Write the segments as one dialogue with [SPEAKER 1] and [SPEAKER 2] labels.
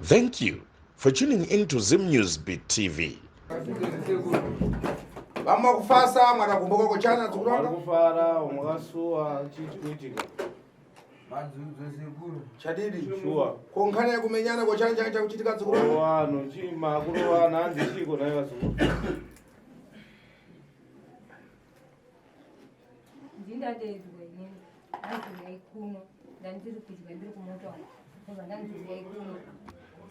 [SPEAKER 1] Thank you for tuning in to Zim News Beat TV.
[SPEAKER 2] Vamwe kufasa mwana kumboka kochana
[SPEAKER 3] Vari kufara vamwe vakasuwa chii chikuitika?
[SPEAKER 2] Chadidi.
[SPEAKER 3] Shuwa.
[SPEAKER 2] Ko nkhani yakumenyana kochana changa chakuchitika dzukuru.
[SPEAKER 3] Kurovano chii makurovana hanzi chiiko nhai vazukuru?
[SPEAKER 4] Ndindadeedzwa inini hanzi uyai kuno ndandiri kudya ndiri kumota uko ndobva ndanzi uyai kuno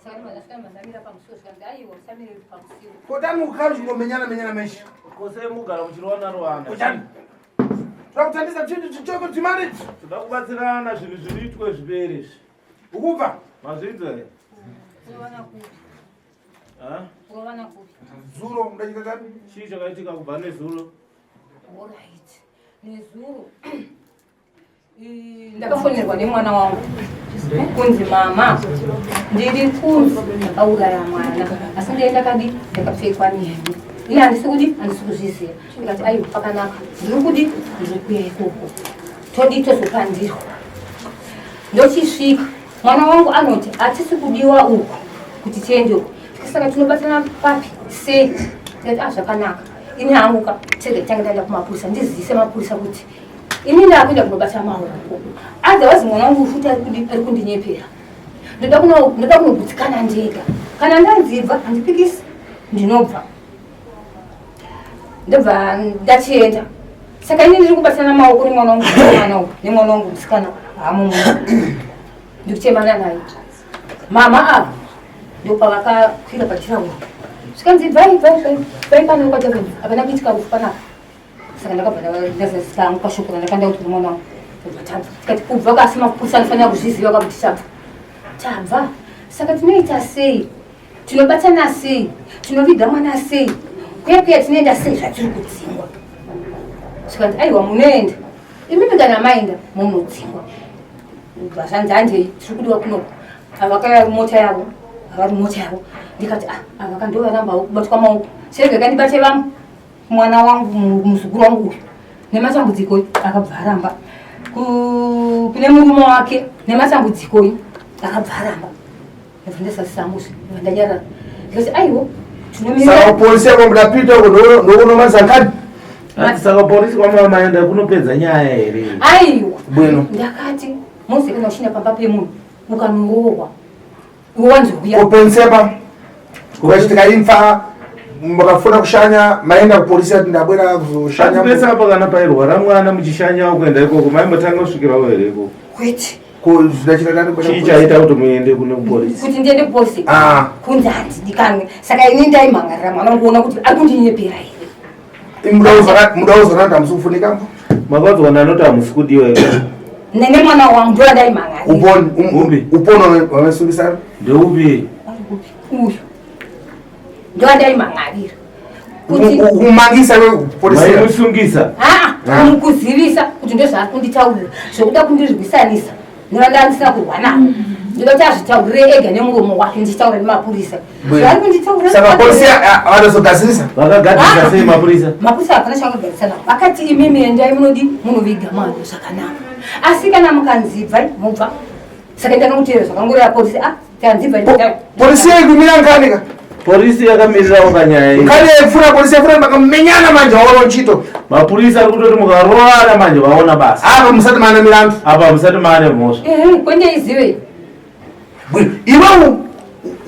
[SPEAKER 4] saka ndobva ndasvika ndobva ndamira pamusiwo zvikanzi aiwa usamire pamusiwo
[SPEAKER 2] Kotani kukhala chingomenyana menyana meshi.
[SPEAKER 3] Kose mugara muchirovana rovana.
[SPEAKER 2] Kochani. Toda kutandisa chinhu chichoko timari.
[SPEAKER 3] Toda kubatsirana zvinhu zvinoitwe zvipere izvi.
[SPEAKER 2] Ukubva.
[SPEAKER 3] Mazvinzwa here?
[SPEAKER 4] kurovana kupi
[SPEAKER 3] Ha?
[SPEAKER 4] kurovana kupi
[SPEAKER 2] Zuro mudachita tani?
[SPEAKER 3] Chii chakaitika kubva nezuro?
[SPEAKER 4] Alright. Nezuro ndakafonerwa nemwana wangu kunzi mama ndiri kunzi ndakauraya mwana asi ndiye ndakadi ndakapfekwa nemi ini handisi kudi handisi kuzviziva ndikati aiwa pakanaka ndiri kudi ndiri kuya ikoko todi tozopandirwa ndochisvika mwana wangu anoti hatisi kudiwa uku kuti tiende uku saka tinobatsana papi sei ndikati ah zvakanaka ini hangu ka tege tange ndaenda kumapurisa ndizivise mapurisa kuti ini ndakuenda kunobata maoko otherwise mwana wangu futi ari kundinyepera ndoda kunogutsikana ndega kana ndanzibva handipikisi ndinobva ndobva ndachienda saka ini ndiri kubatana maoko nemwana wangu musikana uyu nemwana wangu musikana hamumu ndikuchemana naye mama ava ndopavakakwira pachirauro zvikanzi bvai bvai bvai bvai pano kwataveni hapana kuitika rufu panapa saka ndakabva ndazazisa hangu pashoko randakanda kuti mwana wangu ndobva tabva tikati kubva kasi mapurisa anofanira kuzviziva kakuti tabva tabva saka tinoita sei tinobatana sei tinoviga mwana sei kuya kuya tinoenda sei zvatiri kudzingwa zvikanzi aiwa munoenda imimi kana maenda munodzingwa zvanzi handei tiri kudiwa kunoko avakaya mota yavo avari mota yavo ndikati ah avaka ndovarambawo kubatwa maoko chirege kandibate vamwe mwana wangu muzukuru wangu uyu nematambudziko akabva aramba kune murume wake nematambudziko akabva aramba ndanyarara ndikati aiwo
[SPEAKER 2] saka polisi yako mudapita uko ndokunomanisa nkani
[SPEAKER 3] saka polisi kwamava maenda kunopedza nyaya here
[SPEAKER 4] aiwa
[SPEAKER 2] bwino
[SPEAKER 4] ndakati mose kana uchinda pamba pemunhu ukanorohwa iwe wanzouya
[SPEAKER 2] kupensepa kukachitika imfa makafuna kushanya maenda kupolisi ati ndabwera kuzoshanya
[SPEAKER 3] pese apa kana pairwara mwana muchishanyawo kuenda ikoko maimbotanga kusvikirawo here ikoko
[SPEAKER 4] kwete
[SPEAKER 3] Chii chaita kuti muende kune kupolisi?
[SPEAKER 4] Kuti ndiende kupolisi?
[SPEAKER 2] Ah.
[SPEAKER 4] Kunzi handidikanwe. Saka ini ndaimhangarira mwana wangu kuona kuti ari kundinyepera here.
[SPEAKER 2] Muda uzona kuti hamusi kufunika mbo?
[SPEAKER 3] Makadzwa anoti hamusi kudiwa here?
[SPEAKER 4] Nene mwana wangu ndo andaimhangarira.
[SPEAKER 2] Uponi, um, uponi wamesungisa?
[SPEAKER 3] Ndeupi?
[SPEAKER 4] Uyu. Ndo andaimhangarira.
[SPEAKER 2] Kumangisa polisi.
[SPEAKER 3] Maimusungisa?
[SPEAKER 4] Ah, ah. Kuzivisa kuti ndozvaari kunditaurira zvekuda kundirwisanisa nevandanga ndisina kurwa navo. Ndoda kuti azvitaurire ega nemuromo wake ndichitaura nemapurisa. Zvaari kunditaurira.
[SPEAKER 2] Saka polisi vanozogadzirisa?
[SPEAKER 3] Vakagadzirisa
[SPEAKER 4] ah.
[SPEAKER 3] sei mapurisa?
[SPEAKER 4] Mapurisa hapana chavakagadzirisa navo. Vakati imimi endai munodi munoviga mwana zvakanaka. Asi kana mukanzi bvai mobva. Saka ndakamutevera zvakangoreva polisi ah tanzibva
[SPEAKER 2] polisi yaikumira nkani ka
[SPEAKER 3] polisi yakamirirawo kanyaya iyi
[SPEAKER 2] nkani yaipfura polisi yaipfura makamenyana manje waona uchito
[SPEAKER 3] mapurisa ari kutoti mukarovana manje vaona basa
[SPEAKER 2] apa musati maane milandu
[SPEAKER 3] apa musati maane mhosva
[SPEAKER 4] ehe kwende izive
[SPEAKER 2] iwe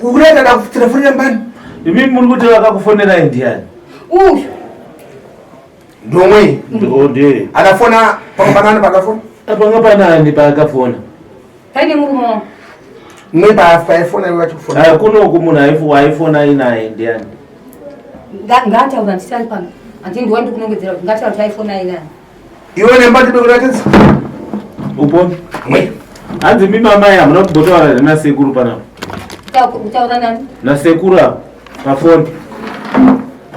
[SPEAKER 2] ureta dakutirefurira mbani
[SPEAKER 3] imi muri kuti vakakufonerai ndiani
[SPEAKER 4] uyu
[SPEAKER 2] ndomwe
[SPEAKER 3] ndonde
[SPEAKER 2] akafona panga panani pakafona
[SPEAKER 3] panga panani paakafona
[SPEAKER 4] paine murume wangu
[SPEAKER 2] mwe paifona iwe vachikufona
[SPEAKER 3] ah, kunoku munhu aifona ainaye ndiani
[SPEAKER 4] ngaataura nditi ari pano handii ndiwa ndikunongedzera kuti ngataura kuti aifona ainaye
[SPEAKER 2] iwe nemba ndibekuratidza
[SPEAKER 3] uponi
[SPEAKER 2] mwe
[SPEAKER 3] hanzi mimi amai hamuna kumbotaura here nasekuru panapa
[SPEAKER 4] kutaura nani
[SPEAKER 3] nasekuru apa pafoni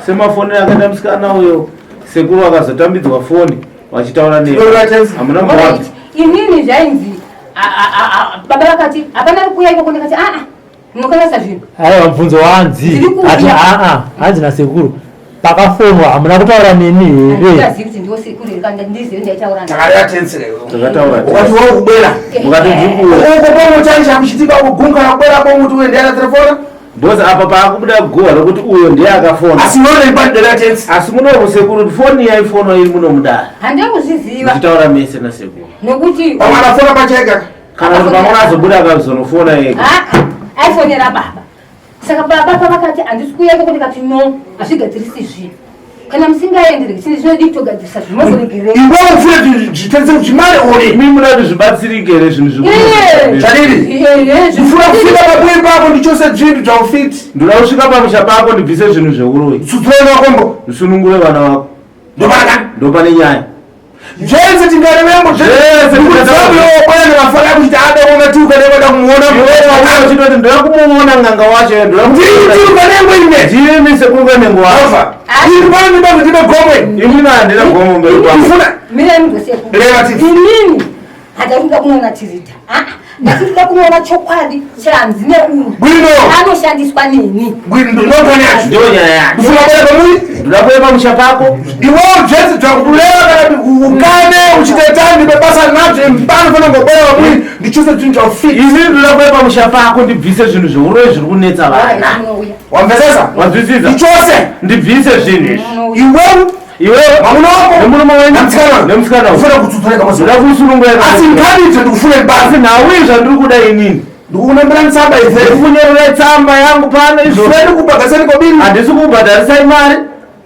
[SPEAKER 3] semafonero akaita musikana uyo sekuru akazotambidzwa foni vachitaura nehamuna
[SPEAKER 4] mboa inini zvainzi baba vakati hapana kuuya ikoko ndikati aa munokanganisa zvinhu
[SPEAKER 5] aiwa mubvunzo wanzi ati aa hanzi nasekuru Pakafonwa hamuna kutaura neni here?
[SPEAKER 4] Handichazivi kuti ndiwo sekuru here kana ndizive ndaitaura naye.
[SPEAKER 2] Takareva tensere.
[SPEAKER 3] Takataura
[SPEAKER 2] Ukati wewe kubwera.
[SPEAKER 3] Mukati ndikuuya.
[SPEAKER 2] Uko bomo chaisha kuchitika kugunga kubwera bomo kuti uende telefona.
[SPEAKER 3] Because apa paakubuda guhwa rokuti uyo ndiye akafona.
[SPEAKER 2] Asi unoona ipa dera tense.
[SPEAKER 3] Asi muno sekuru foni yaifonwa iri muno mudare.
[SPEAKER 4] Handina kuzviziva
[SPEAKER 3] Muchitaura mese nasekuru.
[SPEAKER 4] nokuti
[SPEAKER 2] Pamwe anafona pachega.
[SPEAKER 3] Kana kuti pamwe azobuda akazonofona ega.
[SPEAKER 4] aa aifonera baba. Saka baba pavakati handisi kuuya ikoko ndikati no hazvigadzirisi zvinhu. Kana musingaendi chine chinodii kutogadzirisa zvinhu mozoregerei.
[SPEAKER 2] Iwe ufune zvitense zvimare uri.
[SPEAKER 3] Imi munoda kuti zvibatsirike here zvinhu
[SPEAKER 4] Iye.
[SPEAKER 3] zvikuti.
[SPEAKER 2] Chalili.
[SPEAKER 4] Ehe,
[SPEAKER 2] Ndifuna kufika pabuye pako ndichose zvinhu zvaufiti.
[SPEAKER 3] Ndoda kusvika pamusha pako ndibvise zvinhu zveuroyi.
[SPEAKER 2] Tsutsura makombo.
[SPEAKER 3] Ndisunungure vana vako.
[SPEAKER 2] Ndopana.
[SPEAKER 3] Ndopane nyaya.
[SPEAKER 2] Zvese tingarevembo
[SPEAKER 3] Zvese
[SPEAKER 2] zvese nemafara akuti ada kuona tiuka nekuda kumuona.
[SPEAKER 3] Iwewe uchitoti ndoda kumuona n'anga wacho ndoda
[SPEAKER 2] Ndiri tiuka nengo ine.
[SPEAKER 3] Ndimi sekuru kanengo wacho.
[SPEAKER 2] Alfa. Iri pano ndibambe ndine gomwe.
[SPEAKER 3] Inini handina gomo mberi kwangu.
[SPEAKER 2] Ndifuna.
[SPEAKER 4] Mirai mudzosekuru.
[SPEAKER 2] Reva titi.
[SPEAKER 4] Inini handati kunoona tirita. Ndati ndoda kunoona chokwadi chanzi neuyu.
[SPEAKER 2] Bwino.
[SPEAKER 4] Anoshandiswa neni.
[SPEAKER 2] Bwino ndinogona yacho.
[SPEAKER 3] Ndiyo nyaya yacho.
[SPEAKER 2] Ndifuna kuenda pamuri.
[SPEAKER 3] Ndoda kuuya pamusha pako.
[SPEAKER 2] Iwewo zvese zvakureva kana kuti ukane uchitetani bebasa nazvo mpano fana ngobera vamweni ndichose zvinhu zvaufiti.
[SPEAKER 3] Inini ndoda kuuya pamusha pako ndibvise zvinhu zveuroyi zviri kunetsa vana.
[SPEAKER 4] Munouya.
[SPEAKER 2] Wamvesesa?
[SPEAKER 3] Wanzwisisa?
[SPEAKER 2] Ndichose.
[SPEAKER 3] Ndibvise zvinhu izvi.
[SPEAKER 4] Munouya.
[SPEAKER 2] Iwewe
[SPEAKER 3] Iwewe
[SPEAKER 2] mwamuna wako
[SPEAKER 3] nemurume wenyu
[SPEAKER 2] Nemusikana.
[SPEAKER 3] nemusikana wako.
[SPEAKER 2] Ufuna kutsutsura kamazuva.
[SPEAKER 3] Ndoda kusunungura
[SPEAKER 2] Asi nkani idzo ndikufuna
[SPEAKER 3] Asi
[SPEAKER 2] ibasa.
[SPEAKER 3] nhau iyi zvandiri kuda inini.
[SPEAKER 2] Ndikukunembera tsamba ife.
[SPEAKER 3] Ndikunyorera tsamba yangu pano izvo.
[SPEAKER 2] Ndifuna kubhadharisani kobiri.
[SPEAKER 3] Handisi kubhadharisai mari.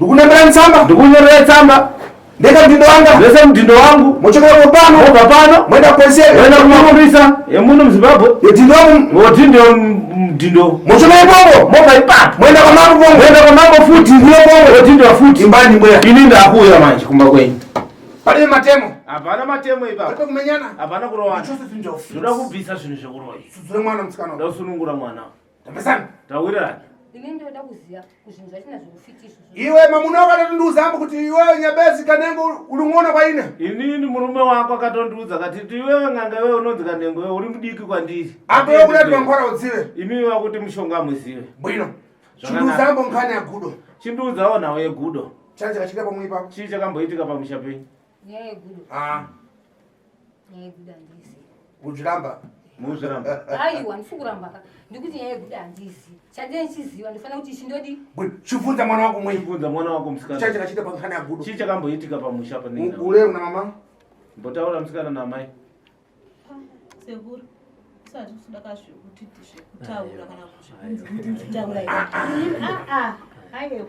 [SPEAKER 2] Ndikunembera tsamba.
[SPEAKER 3] Ndikunyorera tsamba.
[SPEAKER 2] Ndeka mutindo wanga.
[SPEAKER 3] Zvese mudhindo wangu.
[SPEAKER 2] Mochokera pano.
[SPEAKER 3] Mobva pano.
[SPEAKER 2] Moenda polisi.
[SPEAKER 3] Moenda kumapurisa emuno muZimbabwe.
[SPEAKER 2] Yetindo wangu.
[SPEAKER 3] Moti ndio mudhindo.
[SPEAKER 2] Mochokera ipopo.
[SPEAKER 3] Mobva ipapo.
[SPEAKER 2] Moenda kwa mambo bongo.
[SPEAKER 3] Moenda kwamambo futi.
[SPEAKER 2] Ndiyo bongo.
[SPEAKER 3] Moti ndio futi.
[SPEAKER 2] Imbani mbuya.
[SPEAKER 3] Ini ndakuuya manje kumba kwenyu.
[SPEAKER 2] Pane matemo.
[SPEAKER 3] Hapana matemo ipapo.
[SPEAKER 2] Palipe kumenyana.
[SPEAKER 3] Hapana kurowana.
[SPEAKER 2] Ndichose zvinhu zvaufiti.
[SPEAKER 3] Ndoda kubvisa zvinhu zvekuroyi.
[SPEAKER 2] Tsutsure mwana musikana.
[SPEAKER 3] Ndoda kusunungura mwana.
[SPEAKER 2] Tambesana.
[SPEAKER 3] Tawirirana.
[SPEAKER 4] Inini ndoda kuziva kuzvinhu zvachina zvoufiti izvozvo.
[SPEAKER 2] Iwe mamuna wako akatondiudza ambo kuti iwewe nyabezi kanengo uling'ona kwa ine.
[SPEAKER 3] Inini murume wako akatondiudza akati iwewe n'anga iwewe unonzi kanengo iwewe uri mudiki kwandiri.
[SPEAKER 2] Ambo yokuda kuti mangwana udzive.
[SPEAKER 3] Imimi wakuti mushonga muzive.
[SPEAKER 2] Bwino.
[SPEAKER 3] Zvakanaka.
[SPEAKER 2] Chindiudza ambo nkhani ya gudo.
[SPEAKER 3] Chindiudzawo nhau yegudo.
[SPEAKER 2] Chanje kachika pamwe ipapo.
[SPEAKER 3] Chii chakamboitika pamusha penyu?
[SPEAKER 4] Nyaya yegudo.
[SPEAKER 2] Ah,
[SPEAKER 4] Nyaya yegudo handiizivi.
[SPEAKER 2] ujiramba.
[SPEAKER 3] Muzviramba.
[SPEAKER 4] Aiwa handisi kuramba ka. Ndikuti nyaya yegudo handiizivi. Chandine ndichiziva ndinofanira kuti chindodi.
[SPEAKER 2] Bwino. Chibvunza mwana wako mwenyu.
[SPEAKER 3] Chibvunza mwana wako musikana.
[SPEAKER 2] Chanje kachita pa nkhani ya gudo.
[SPEAKER 3] Chii chakamboitika pamusha pane nhau?
[SPEAKER 2] Ule una mama.
[SPEAKER 3] Mbotaura musikana namai.
[SPEAKER 6] Sekuru, usati usida kazvekuti zvekutaura kana zvekunzi kutaura. Aiwa.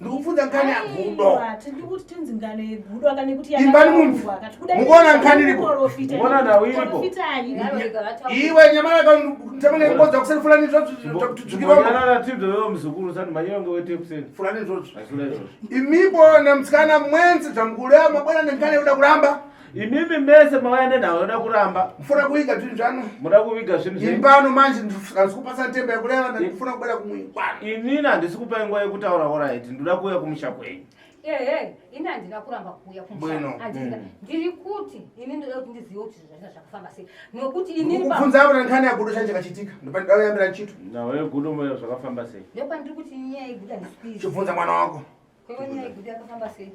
[SPEAKER 2] Ndikubvunza nkhani ya gudo.
[SPEAKER 6] Aiwa, tiri kuti tinzi ngano yegudo aka nekuti
[SPEAKER 2] Imbani mumvu.
[SPEAKER 6] yakataurwa aka. Tikuda
[SPEAKER 2] Mukuona nkhani iripo?
[SPEAKER 6] muporofita.
[SPEAKER 3] Mukuona nhau iripo?
[SPEAKER 6] Porofitai.
[SPEAKER 4] Ngavarege vataure.
[SPEAKER 2] Iwe nyamara ka ntamane ngodza kuseri fulani izvozvo zvakutuzvikirwa.
[SPEAKER 3] Mbonyarara tibve wewe muzukuru usati manyira kunge wetepuseni.
[SPEAKER 2] Fulani izvozvo.
[SPEAKER 3] Asina izvozvo.
[SPEAKER 2] Imipo na msikana mwenzi zvamugulea mabwana nenkhani yoda kuramba.
[SPEAKER 3] Imimi mese mauya nenhau yoda kuramba.
[SPEAKER 2] Mfuna kuiga zvinhu zvanu.
[SPEAKER 3] Muda kuviga zvinhu zvenyu.
[SPEAKER 2] Impano manje ndikupasa ntembe yekureva ndikufuna kubera kumwikwana.
[SPEAKER 3] Inini handisi kupa nguva yekutaura alright. Ndoda kuuya kumusha kwenyu.
[SPEAKER 4] Ehe, ini handina kuramba kuuya
[SPEAKER 2] Bwino.
[SPEAKER 4] kumusha. Handina. Ndiri kuti ini ndoda kuti ndizive kuti zvinhu zvachina zvakafamba sei. Nokuti inini pa
[SPEAKER 2] Ndikubvunza apo nkhani ya gudo chanje kachitika. Ndopandayambira ntchito.
[SPEAKER 3] Nhau yegudo moyo zvakafamba sei?
[SPEAKER 4] ndopandiri kuti nyaya yegudo handisi kuiziva.
[SPEAKER 2] Chibvunza mwana wako.
[SPEAKER 4] Kwaiwa nyaya yegudo yakafamba sei?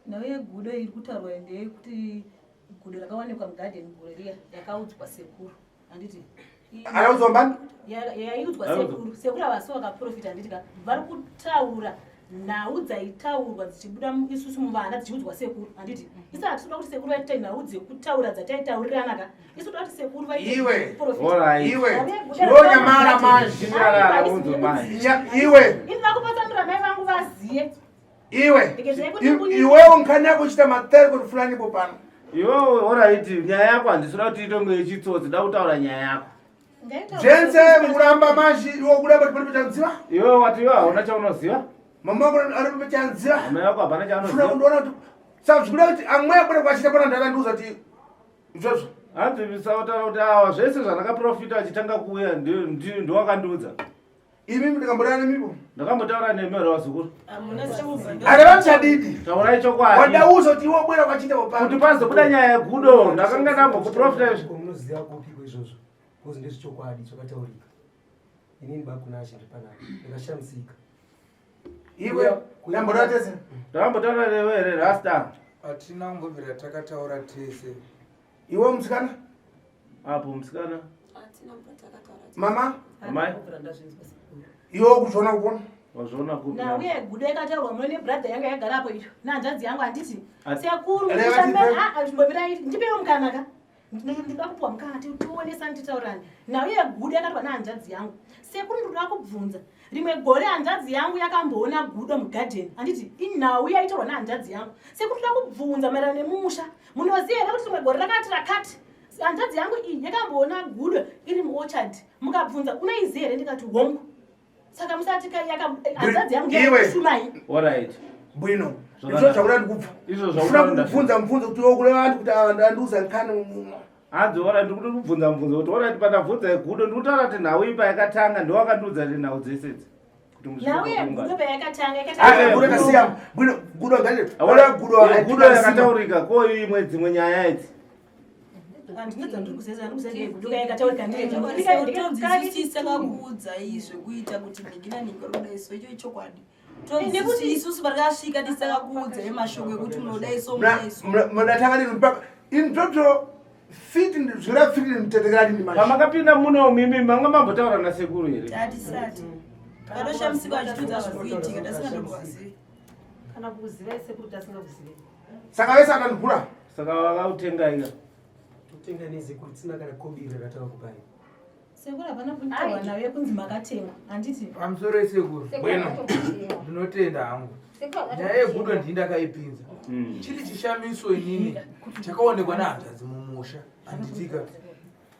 [SPEAKER 6] Nhau yegudo iri kutaurwa ndeyekuti gudo rakawanikwa mugadheni gore riya yakaudzwa sekuru. Handiti?
[SPEAKER 2] Araudzwa mbani?
[SPEAKER 6] Yaiudzwa
[SPEAKER 3] Yaiudzwa.
[SPEAKER 6] sekuru. Sekuru havasi vakaprofita handiti ka. Vari kutaura nhau dzaitaurwa dzichibuda isusu muvana dzichiudzwa sekuru handiti. Isu hatitoda kuti sekuru vaite nhau dzekutaura dzataitaurirana ka. Isu toda kuti sekuru vaite
[SPEAKER 2] Iwe.
[SPEAKER 6] kuprofita.
[SPEAKER 3] Alright.
[SPEAKER 2] Iwe. Iwe nyamara manje.
[SPEAKER 3] Chinyarara unzwe manje.
[SPEAKER 2] Iwe.
[SPEAKER 6] Ini vakupatsanura mai vangu vaziye.
[SPEAKER 2] Iwe.
[SPEAKER 6] Ndikazve kuti
[SPEAKER 2] Iwewo nkhani yako uchita materi kuti fulani ipo pano.
[SPEAKER 3] Iwewe alright nyaya yako handisida kuti itonge yechitsotsi da kutaura nyaya yako.
[SPEAKER 2] Jense mukuramba manje iwe kuramba kuti palipo chanziva.
[SPEAKER 3] Iwewe wati iwe hauna chaunoziva.
[SPEAKER 2] Mama wako aripo chanziva.
[SPEAKER 3] Amai vako hapana
[SPEAKER 2] Funa
[SPEAKER 3] chaanoziva.
[SPEAKER 2] kundiona kuti saka zvikuda kuti amwe akubera kwachita pano ndakandiudza kuti izvozvo.
[SPEAKER 3] Hanzi sautaura kuti awa zvese zvandakaprofita achitanga kuuya ndiwakandiudza.
[SPEAKER 2] Imi ndikamboreva nemipo.
[SPEAKER 3] Ndakambotaura nemi here vazukuru.
[SPEAKER 6] Hamuna sekubva.
[SPEAKER 2] Areva muchadidi.
[SPEAKER 3] Taurai chokwadi.
[SPEAKER 2] Wadauza kuti iwe bwera kwachita
[SPEAKER 3] Kuti
[SPEAKER 2] pano.
[SPEAKER 3] pazobuda nyaya yegudo ndakanga ndambokuprofita izvi.
[SPEAKER 7] Munoziva kupiko izvozvo because ndezvechokwadi zvakataurika. Inini bakunashe ndiri panapa ndakashamisika.
[SPEAKER 2] Iwe yambotaura tese.
[SPEAKER 3] Takambotaura newe here rasta?
[SPEAKER 7] Hatina kumbobvira takataura tese.
[SPEAKER 2] Iwe musikana?
[SPEAKER 3] Apo musikana.
[SPEAKER 2] Mama?
[SPEAKER 3] Amai.
[SPEAKER 2] Iwe ukuzviona kupona?
[SPEAKER 3] Wazviona kupi?
[SPEAKER 6] Nhau yegudo yakataurwa muno nebrother yangu yakagara apo iyo nehanzvadzi yangu handiti sekuru
[SPEAKER 2] Reva tipe.
[SPEAKER 6] chimbomirai ndipewo mukana ka ndinoda kupiwa mukana tionesane titaurane. Nhau yegudo yakataurwa nehanzvadzi yangu sekuru ndinoda kubvunza rimwe gore hanzvadzi yangu yakamboona gudo mugadheni handiti inhau yaitaurwa nehanzvadzi yangu sekuru ndoda kubvunza maererano nemumusha munoziva here kuti rimwe gore rakati rakati hanzvadzi yangu iyi yakamboona gudo iri muorchard mukabvunza unoiziva here ndikati hongu saka musati hanzvadzi yangu
[SPEAKER 2] Iwe.
[SPEAKER 6] yakushumai
[SPEAKER 3] Alright.
[SPEAKER 2] Bwino.
[SPEAKER 3] Zvakanaka.
[SPEAKER 2] Izvo zvakuda ndikubva.
[SPEAKER 3] Izvo
[SPEAKER 2] Ndifuna
[SPEAKER 3] zvakuda
[SPEAKER 2] kukubvunza mubvunzo kuti iwe kureva vantu kuti ava ndandiuza nkhani.
[SPEAKER 3] Hanzi ora ndikuti kubvunza mubvunzo kuti ora pandabvunza yegudo ndikutaura kuti nhau ipa yakatanga ndiwakandiudza kuti nhau dzese idzi. Kuti musvike
[SPEAKER 6] nhau
[SPEAKER 3] pakuungana.
[SPEAKER 6] yegudo payakatanga
[SPEAKER 2] Ah,
[SPEAKER 6] yakatanga
[SPEAKER 2] gudo kasiya. Bwino gudo ngati.
[SPEAKER 3] Ora
[SPEAKER 2] Gudo
[SPEAKER 3] gudo yakataurika ko imwe dzimwe nyaya idzi.
[SPEAKER 8] Tonzwisisa zvekuita kuti nhingi nanhingi vari kudai so icho ichokwadi. Tonzwisisa isusu patakasvika tisakakuudzai mashoko ekuti munodai so munodai so.
[SPEAKER 2] Munatanga nini mpaka in total fit zvira fit mtetekera nini manje.
[SPEAKER 3] Pamakapinda muno mimi manga mambotaura nasekuru here?
[SPEAKER 8] Tatisati. Takatoshamisika achitiudza zvekuitika tasingatombozivi.
[SPEAKER 6] Kana kukuzivai sekuru tasingakuzivei.
[SPEAKER 2] Saka vese akandigura.
[SPEAKER 3] Saka vakautenga ika.
[SPEAKER 9] Totenga nezekuru tisina kana kobiri ratakakupai.
[SPEAKER 6] Sekuru hapana kutaurwa nayo yekunzi makatenga handiti
[SPEAKER 7] Pamusoro esekuru. Ndinotenda hangu. Nyaya yegudo ndini ndakaipinza. Chiri chishamiso inini chakaonekwa nehanzvadzi mumusha handitika.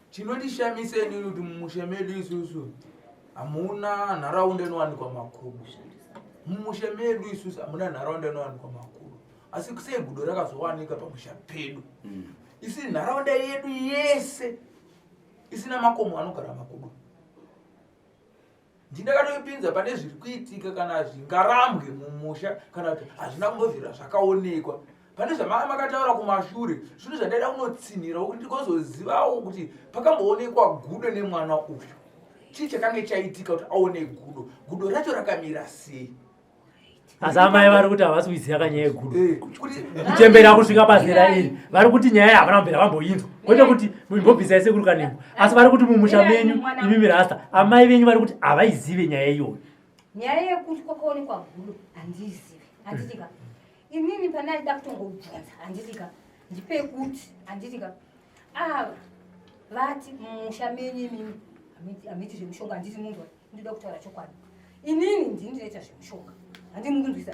[SPEAKER 7] Chinondishamisa inini kuti mumusha medu isusu hamuna nharaunda inowanikwa makudo. Mumusha medu isusu hamuna nharaunda inowanikwa makudo. Asi sei gudo rakazowanika pamusha pedu? Isi nharaunda yedu yese isina makomo anogara makudo. Ndindakatoipinza pane zviri kuitika kana zvingarambwe mumusha kana kuti hazvina kumbobvira zvakaonekwa. Pane zvamanga makataura kumashure zvinhu zvandaida kunotsinhira kuti ndigozozivawo kuti pakamboonekwa gudo nemwana uyu. Chii chakange chaitika kuti aone gudo? Gudo racho rakamira sei?
[SPEAKER 5] Asi amai vari kuti havasi kuiziva kanyaya yegudo.
[SPEAKER 7] Kuti
[SPEAKER 5] Kuchembera kusvika pazera iri vari kuti nyaya havana kumbera vamboinzwa kwete kuti imbobvisai sekuru kanengo asi vari kuti mumusha menyu imimi rasta amai venyu vari kuti havaizive nyaya iyoyo.
[SPEAKER 4] Nyaya yekuti kwakaonekwa gudo handiizivi handitika inini pandaida kutongobvunza handitika ndipekuti handitika ava vati mumusha menyu imimi hamuiti zvemushonga handiti munzwa ndinoda kutaura chokwadi inini ndini ndinoita zvemushonga handi mukunzwisa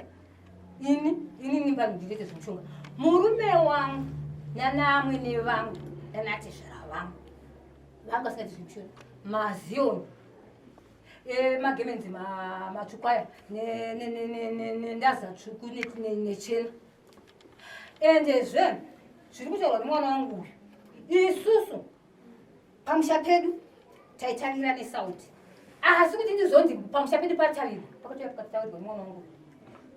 [SPEAKER 4] ini inini pano ndinoita zvemushonga murume wangu nanaamwene vangu nanatezvara vangu vanga vasingaiti zvemushonga mazioni emagemenzi matsvuku aya nendaza tsvuku nechena endezve zviri kutaurwa nemwana wangu uyu isusu pamusha pedu taitavira nesauti asi kuti ndizonzi pamusha pedu patavirwa pakatouya pakataurirwa nemwana wangu.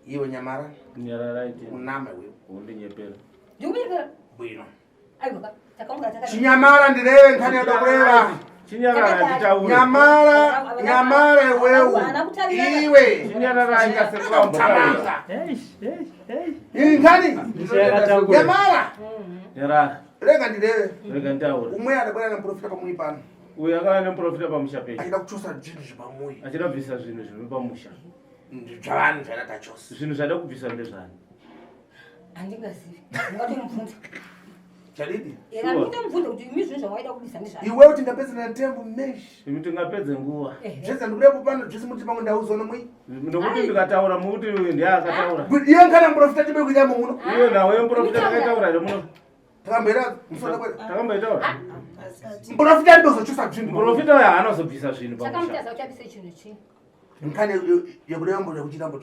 [SPEAKER 2] Iwe nyamara.
[SPEAKER 3] Nyararai tena.
[SPEAKER 2] Unama iwe.
[SPEAKER 3] Undinyepera.
[SPEAKER 4] Ndikunyepera.
[SPEAKER 2] Bwino.
[SPEAKER 4] Aiwa takaungana takati.
[SPEAKER 2] Chinyamara ndireve nkhani yoda kureva.
[SPEAKER 3] Chinyarara nditaure.
[SPEAKER 2] Nyamara, nyamara iwewe. Iwe.
[SPEAKER 3] Chinyararai kasekuru ambotaura.
[SPEAKER 5] Eish, eish, eish.
[SPEAKER 2] Iyi nkhani.
[SPEAKER 5] Misha yakatangura.
[SPEAKER 2] Nyamara.
[SPEAKER 3] Nyarara.
[SPEAKER 2] Rega ndireve.
[SPEAKER 3] Rega nditaure.
[SPEAKER 2] Umwe adabwera nemuprofita pamuyi pano.
[SPEAKER 3] Uyu akauya nemuprofita pamusha penyu.
[SPEAKER 2] Achida kuchosa zvinhu zvepamuyi.
[SPEAKER 3] Achida kubvisa zvinhu zviri pamusha.
[SPEAKER 2] Zvavanhu zvaida tachosa.
[SPEAKER 3] Zvinhu zvada kubvisa ndezvani?
[SPEAKER 4] Handingazivi. Ungatomubvunza.
[SPEAKER 2] Chadidi?
[SPEAKER 4] Era ndinotomubvunza kuti imi zvinhu zvawaida kubvisa ndezvani.
[SPEAKER 2] Iwe kuti ndapedza netembo mesh.
[SPEAKER 3] Imi tingapedze nguva.
[SPEAKER 2] Zvese ndikurepo pano zvese muti pamwe ndauzono mui.
[SPEAKER 3] Nokuti ndikataura mukuti uyu ndiye akataura.
[SPEAKER 2] Iye nkhani muprofita tibe kuita muno.
[SPEAKER 3] Iwe nawe muprofita takaitaura here muno?
[SPEAKER 2] Takamboita musoro kwera.
[SPEAKER 3] Takamboitaura.
[SPEAKER 2] Muprofita ndizochosa zvinhu.
[SPEAKER 3] Muprofita uyu haanozobvisa zvinhu
[SPEAKER 4] Saka
[SPEAKER 3] pamusha.
[SPEAKER 4] mutaza uchabvisa chinhu chii?
[SPEAKER 2] Nkhani yekureva mbo yekuchita mbo.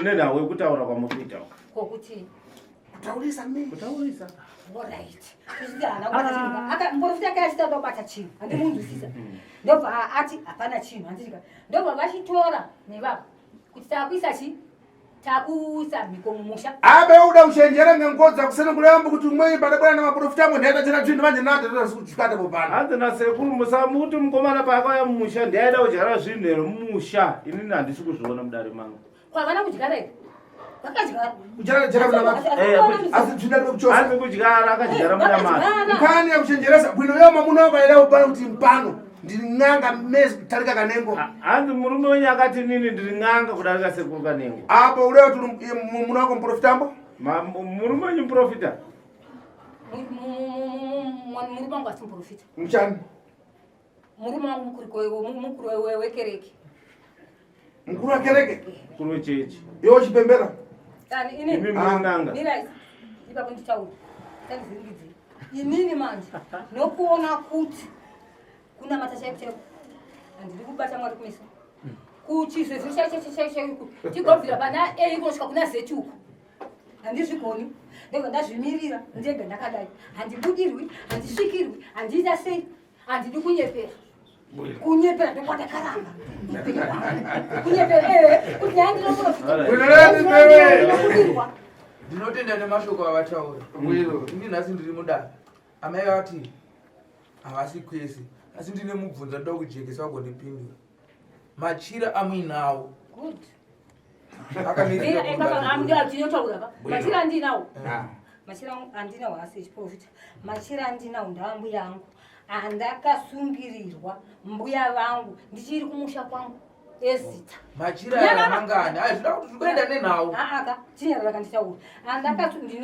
[SPEAKER 3] Nenhau yekutaura kwamuri kuita uku.
[SPEAKER 4] Kokuti
[SPEAKER 2] Kutaurisa mesh.
[SPEAKER 3] Kutaurisa.
[SPEAKER 4] Alright. Tichiti haana kubata chinhu. Aka muprofita akaya achiti anoda kubata chinhu. Handimunzwisisa. Ndobva ati hapana chinhu handitika. Ndobva vachitora nevavo kuti takuisa chi takuisa mhiko mumusha.
[SPEAKER 2] Abe uda kuchenjera ngengodza kusene kureva mbo kuti umwe padabwera namaprofita amwe ndiaita zvinhu manje nada toda kuchikata pano.
[SPEAKER 3] Hanzi nasekuru musamuti mukomana paakauya mumusha ndiye aida kudyara zvinhu here mumusha. Inini handisi kuzviona mudare mangu.
[SPEAKER 4] Kwavana kudyara here? Vakadyara.
[SPEAKER 2] Kudyara dyara muna matu. Asi tsvinda rinokuchosa.
[SPEAKER 3] Asi kudyara akadyara muna matu.
[SPEAKER 2] Nkhani yakuchenjeresa bwino yo mamuna wako upano kuti mpano ndiri n'anga mezi kutarika kanengo.
[SPEAKER 3] Hanzi murume wenyu akati nini ndiri n'anga kudarika sekuru kanengo.
[SPEAKER 2] Apo uleyo tuli mumuna wako muprofitambo?
[SPEAKER 3] Murume wenyu muprofita.
[SPEAKER 4] Murume wangu asi muprofita.
[SPEAKER 2] Muchani.
[SPEAKER 4] Murume wangu mukuru wekereke.
[SPEAKER 2] Mukuru wekereke?
[SPEAKER 3] Mukuru wechechi.
[SPEAKER 2] Iwe uchipembera?
[SPEAKER 4] Ani ini.
[SPEAKER 3] Imi muri n'anga.
[SPEAKER 4] Mira ipapo nditaura. Tandizingidzi. Inini manje nokuona kuti kunamata chaiko chaiko handidi kubata Mwari kumeso. Kuchizvezvi chaiko chaiko chaiko tigobvira pana A kunosvika kuna Z uko. Handizvigoni. Ndobva ndazvimirira ndega ndakadai. Handibudirwi, handisvikirwi, handiita sei, handidi kunyepera. Kunyepera ndokwandakaramba. Kunyepera kuti nyaya ndinoprofita.
[SPEAKER 7] Ndinotenda nemashoko avataura. Ini nhasi ndiri mudare. Amai vati havasi kwese, asi ndine mubvunzo ndoda kujekesa vagondipindura. Machira amuinawo
[SPEAKER 4] Good.
[SPEAKER 7] akamirira
[SPEAKER 4] Tinotaura machira andinawo, machira andinawo asi echiprofita. Machira andinawo ndaambuya angu andakasungirirwa mbuya vangu ndichiri kumusha kwangu ezita.
[SPEAKER 7] Machira aya mangani? Ai, zvinoda kuti tikuenda nenhau.
[SPEAKER 4] Aka chinyarara kanditaura.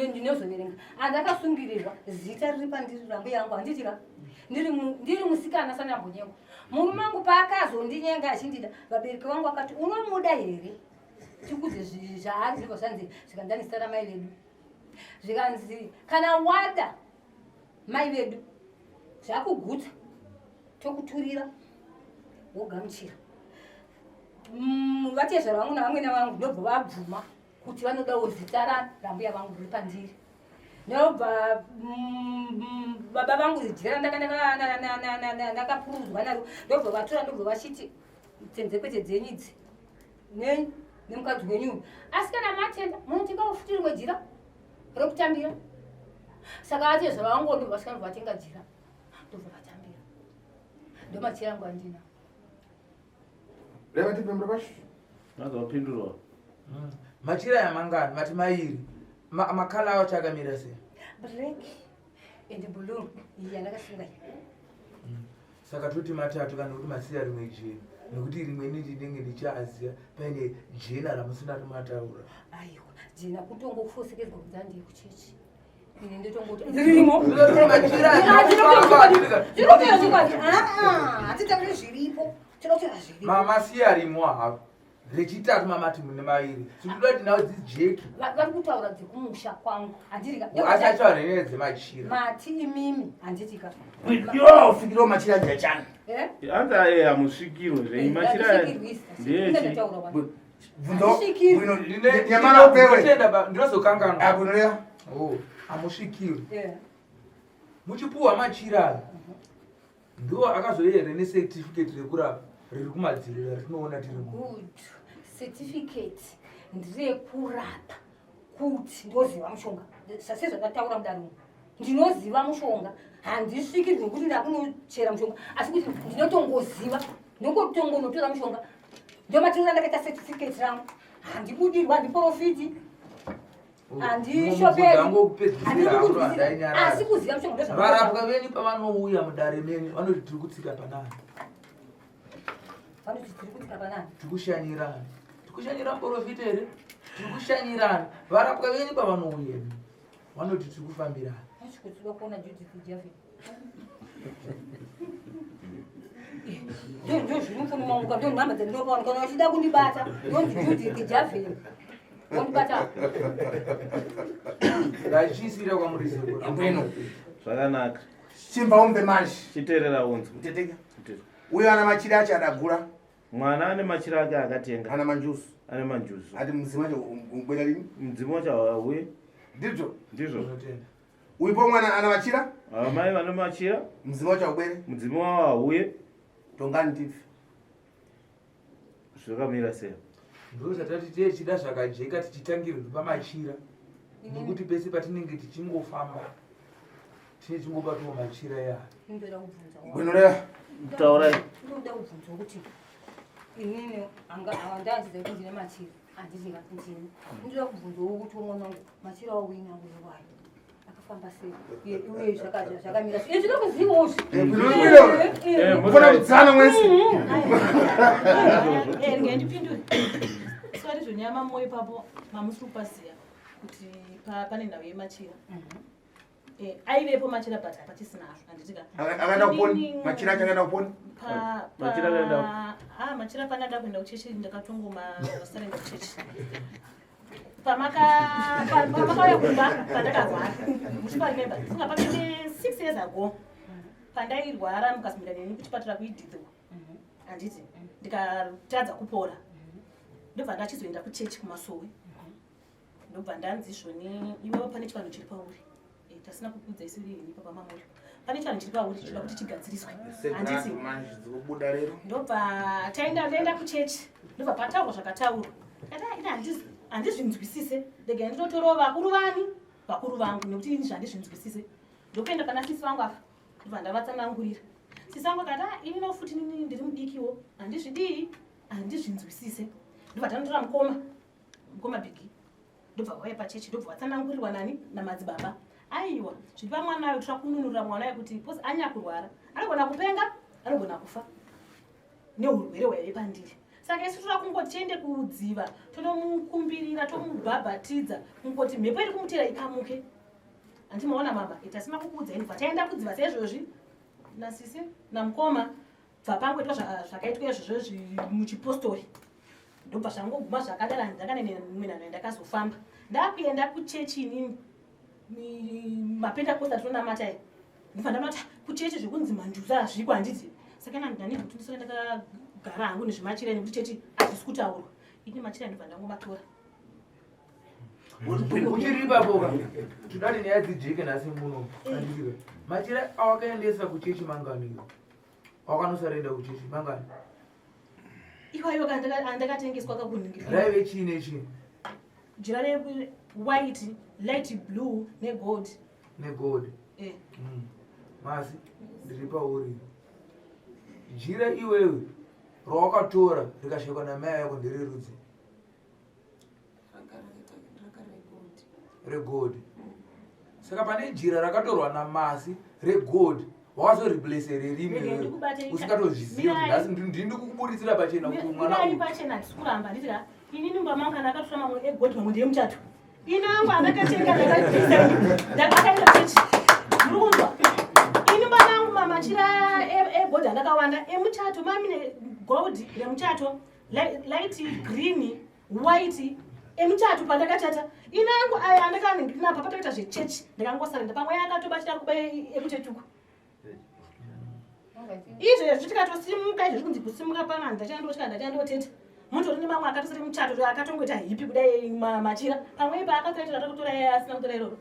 [SPEAKER 4] Ndinozoverenga andakasungirirwa zita riri pandiri rambuya angu handiti ka ndiri musikana sanambonyengo. Murume wangu paakazondinyenga achindida, vabereki vangu akati unomuda here tikudze zvaari zvibva zvanzi zvikanzi zita ramai vedu zvikanzi kana wada mai vedu zvakugutsa tokuturira wogamuchira. Vatezvara vangu navamwene vangu ndobva vabvuma kuti vanodawo zita rambuya vangu riri pandiri. Ndobva baba vangu jira ndakapurudzwa naro ndobva vatora ndobva vachiti tsenzekwete dzenyu idzi nemukadzi wenyu, asi kana matenda munotengawo futi rimwe jira rekutambira. Saka atezvara vangu ndobva vasvika ndobva vatenga jira ndobva vatambira. Ndomachira angu andina.
[SPEAKER 2] Reva tipembere pacho.
[SPEAKER 3] Mazopindurwa.
[SPEAKER 7] Machira aya mangani? Mati mairi. Makala acho akamira sei?
[SPEAKER 4] Black and blue iyi yandakasunga iyi.
[SPEAKER 7] Saka toti matatu kana kuti masiya rimwe jena, nekuti rimweni ndinenge ndichiaziya paine jena ramusina mataura.
[SPEAKER 4] Aiwa, jena kutongofosekezwa kunzi handiye kuchechi. Ini ndotongoti ririmo.
[SPEAKER 7] Machira
[SPEAKER 4] Hatitauri zviripo, tinotaura zviripo.
[SPEAKER 7] Masiya rimwe hapo rechitatu mamati mune mairi, tinoda kuti nawo dzijeki.
[SPEAKER 4] Vari kutaura dzekumusha kwangu handirika.
[SPEAKER 7] Asi achaura nenyaya dzemachira.
[SPEAKER 4] Mati imimi handitika.
[SPEAKER 2] Yo ufikiriwo machira njachani.
[SPEAKER 3] Hanzi aye hamusvikirwe zvenyu machira ndeyechi.
[SPEAKER 2] Bvunzo bwino nyamara upewe.
[SPEAKER 7] Ndinozokanganwa.
[SPEAKER 2] Bwino lea.
[SPEAKER 7] Hamusvikirwi. Muchipuwa machira aya ndiwo akazouya here necertificate rekurapa riri kumadzirira ratinoona tiri mu?
[SPEAKER 4] Good. Certificate nderekurapa kuti ndoziva mushonga. Sezvandataura mudare umu, ndinoziva mushonga. Handisvikirwi nekuti ndakunochera mushonga, asi kuti ndinotongoziva ndongotongonotora mushonga. Ndomatirira ndakaita certificate rangu. Handibudirwa, handiprofiti, handishoperi, asi kuziva mushonga ndozvandinoita.
[SPEAKER 7] Varapwa venyu pavanouya mudare menyu vanoti tiri kutsika panani?
[SPEAKER 4] Vanoti tiri kutsika panani?
[SPEAKER 7] Tiri kushanyirana. Tiri kushanyira muprofita here? Tiri kushanyirana. Varapwa venyu pavanouya vanoti tiri kufambirana.
[SPEAKER 4] Achikutsika kuona Judith Jaffe. Ndo zviri mufoni mangu, ndo nhamba dzandinopaona kana uchida kundibata. Ndonzi Judith Jaffe. Wondibata.
[SPEAKER 7] Ndachisira kwamuri sekuru.
[SPEAKER 2] Bwino.
[SPEAKER 3] Zvakanaka.
[SPEAKER 2] Chimba umbe manje.
[SPEAKER 3] Chiteerera unzwe.
[SPEAKER 2] Teteka. Uyo ana machira acho adagura.
[SPEAKER 3] Mwana ane machira ake akatenga.
[SPEAKER 2] Ana manjuzu.
[SPEAKER 3] Ane manjuzu.
[SPEAKER 2] Ati mudzimu wacho ubwera rini?
[SPEAKER 3] Mudzimu wacho hauye.
[SPEAKER 2] Ndizvo?
[SPEAKER 3] Ndizvo.
[SPEAKER 2] Uipo mwana ana machira?
[SPEAKER 3] Amai vane machira.
[SPEAKER 2] Mudzimu wacho haubwere.
[SPEAKER 3] Mudzimu wavo hauye.
[SPEAKER 2] Tongani tife.
[SPEAKER 3] Zvakamira sei?
[SPEAKER 7] Ndo zvatati tichida zvakajeka tichitangirwa pamachira. Nekuti pese patinenge tichingofamba tine chingobatiwa machira ya.
[SPEAKER 4] Ndoda kubvunza.
[SPEAKER 2] Bwino lea.
[SPEAKER 3] Taurai.
[SPEAKER 4] Ndoda kubvunza kuti inini andanziza kuti ndine machira. Handiti ndini ndinoda kubvunzawo kuti mwana wangu machira wauinawo iwayo akafamba sei uye zvakamira sei. Zvinoda kuzivawo
[SPEAKER 2] Mufana kudzana mwese.
[SPEAKER 6] Rega ndipindure. Sori zvonyama moyo ipapo mamusiri kupaziya kuti pane nhau yemachira. Aivepo machira but hapachisina hazvo, handitika?
[SPEAKER 2] Akaenda kuponi, machira acho akaenda kuponi.
[SPEAKER 3] Machira akaenda
[SPEAKER 6] Ah, machira pandada kuenda kuchechi ndakatongoma sarenda kuchechi. Pamakauya kumba pandakarwara, muchiparemember, funga pamene 6 years ago pandairwara mukazomira neni kuchipatara kuidhidhiwa, handiti? Ndikatadza kupora, ndobva ndachizoenda kuchechi kumasowe, ndobva ndanzi izvoni, iwewe pane chivanhu chiri pauri. Tasina kukudza isiri ini papa Mamoyo, pane chivanhu chiri pauri chinoda kuti chigadziriswe, handiti?
[SPEAKER 2] Manje dzikubuda lero.
[SPEAKER 6] Ndobva taenda, ndaenda kuchechi, ndobva pataurwa zvakataurwa. Kati, "Ah, ini handizvinzwisise, ndega ndinotorawo vakuru vani, vakuru vangu, nekuti ini zvandizvinzwisise." Ndokuenda pana sisi vangu afa, ndobva ndavatsanangurira. Sisi vangu akati, "Ah, inino futi nini ndiri mudikiwo, handizvidii, handizvinzwisise." Ndobva tanotora mukoma, mukoma Bhigi, ndobva vauya pachechi, ndobva vatsanangurirwa nani, namadzibaba. Aiwa, zviri pamwana ayo, toda kununurira mwana ayo kuti because anyakurwara anogona kupenga, anogona kufa neurwere hwaive pandiri. Saka isu toda kungoti tiende kudziva, tonomukumbirira, tomubhabhatidza, kungoti mhepo iri kumutera ikamuke. Handimaona mama, tasina kukuudzai. Ndobva taenda kudziva saizvozvi nasisi namukoma, bva pangoitwa zvakaitwa izvozvo muchipostori, ndobva zvangoguma zvakadaro. Handakane imwe nhanho yandakazofamba ndakuenda kuchechi inini, mapentekosta tinonamata iyi. Ndobva ndamata kuchechi zvekunzi manjuzu hazviko, handiti? Saka ndanidi kuti ndisaka ndakagara hangu nezvemachira, nekuti chechi hazvisi kutaurwa. Ini machira ndobva ndangomatora.
[SPEAKER 7] Uchiri ipapo ka, tudati nyaya dzijeke nhasi muno, handiti? Machira awakaendesa kuchechi mangani? Awakanosarenda kuchechi mangani?
[SPEAKER 6] Iwayo andakatengeswa kakunhingira.
[SPEAKER 7] Raive chii nechii?
[SPEAKER 6] Jira rewhite, light blue negold.
[SPEAKER 7] Negold.
[SPEAKER 6] Eh.
[SPEAKER 7] Masi ndiri pauri, jira iwewe rawakatora rikashekwa namai yako ndererudzi? Regold. Saka pane jira rakatorwa namasi regold, wakazoreplace rerimwe
[SPEAKER 6] Rege
[SPEAKER 7] iwewe,
[SPEAKER 6] ndikubate
[SPEAKER 7] usingatozvizivi kuti
[SPEAKER 6] Mirai.
[SPEAKER 7] nhasi ndini ndikukuburitsira pachena kuti mwana
[SPEAKER 6] Mirai
[SPEAKER 7] uyu
[SPEAKER 6] pachena, handisi kuramba, handiti ka? Inini mumba mangu kana akatora mamwe egold, mamwe ndeyemuchato. Ini angu andakatenga ndakabvisa, ndakaenda chechi, muri kunzwa? Ini mumba mangu mamachira egold andakawanda emuchato, mamine gold remuchato, light green, white emuchato pandakachata. Ini angu aya andakanapa patakaita zvechechi ndakangosarenda, pamwe akatobatira kuba ekuchechuko izvezvi. Tikatosimuka izvezvi, kunzi kusimuka pana, ndachandotya, ndachandoteta. Mutori nemamwe akatosere muchato akatongoita hipi kudai machira, pamwe ipa akatoita ratakutora asina kutora iroro.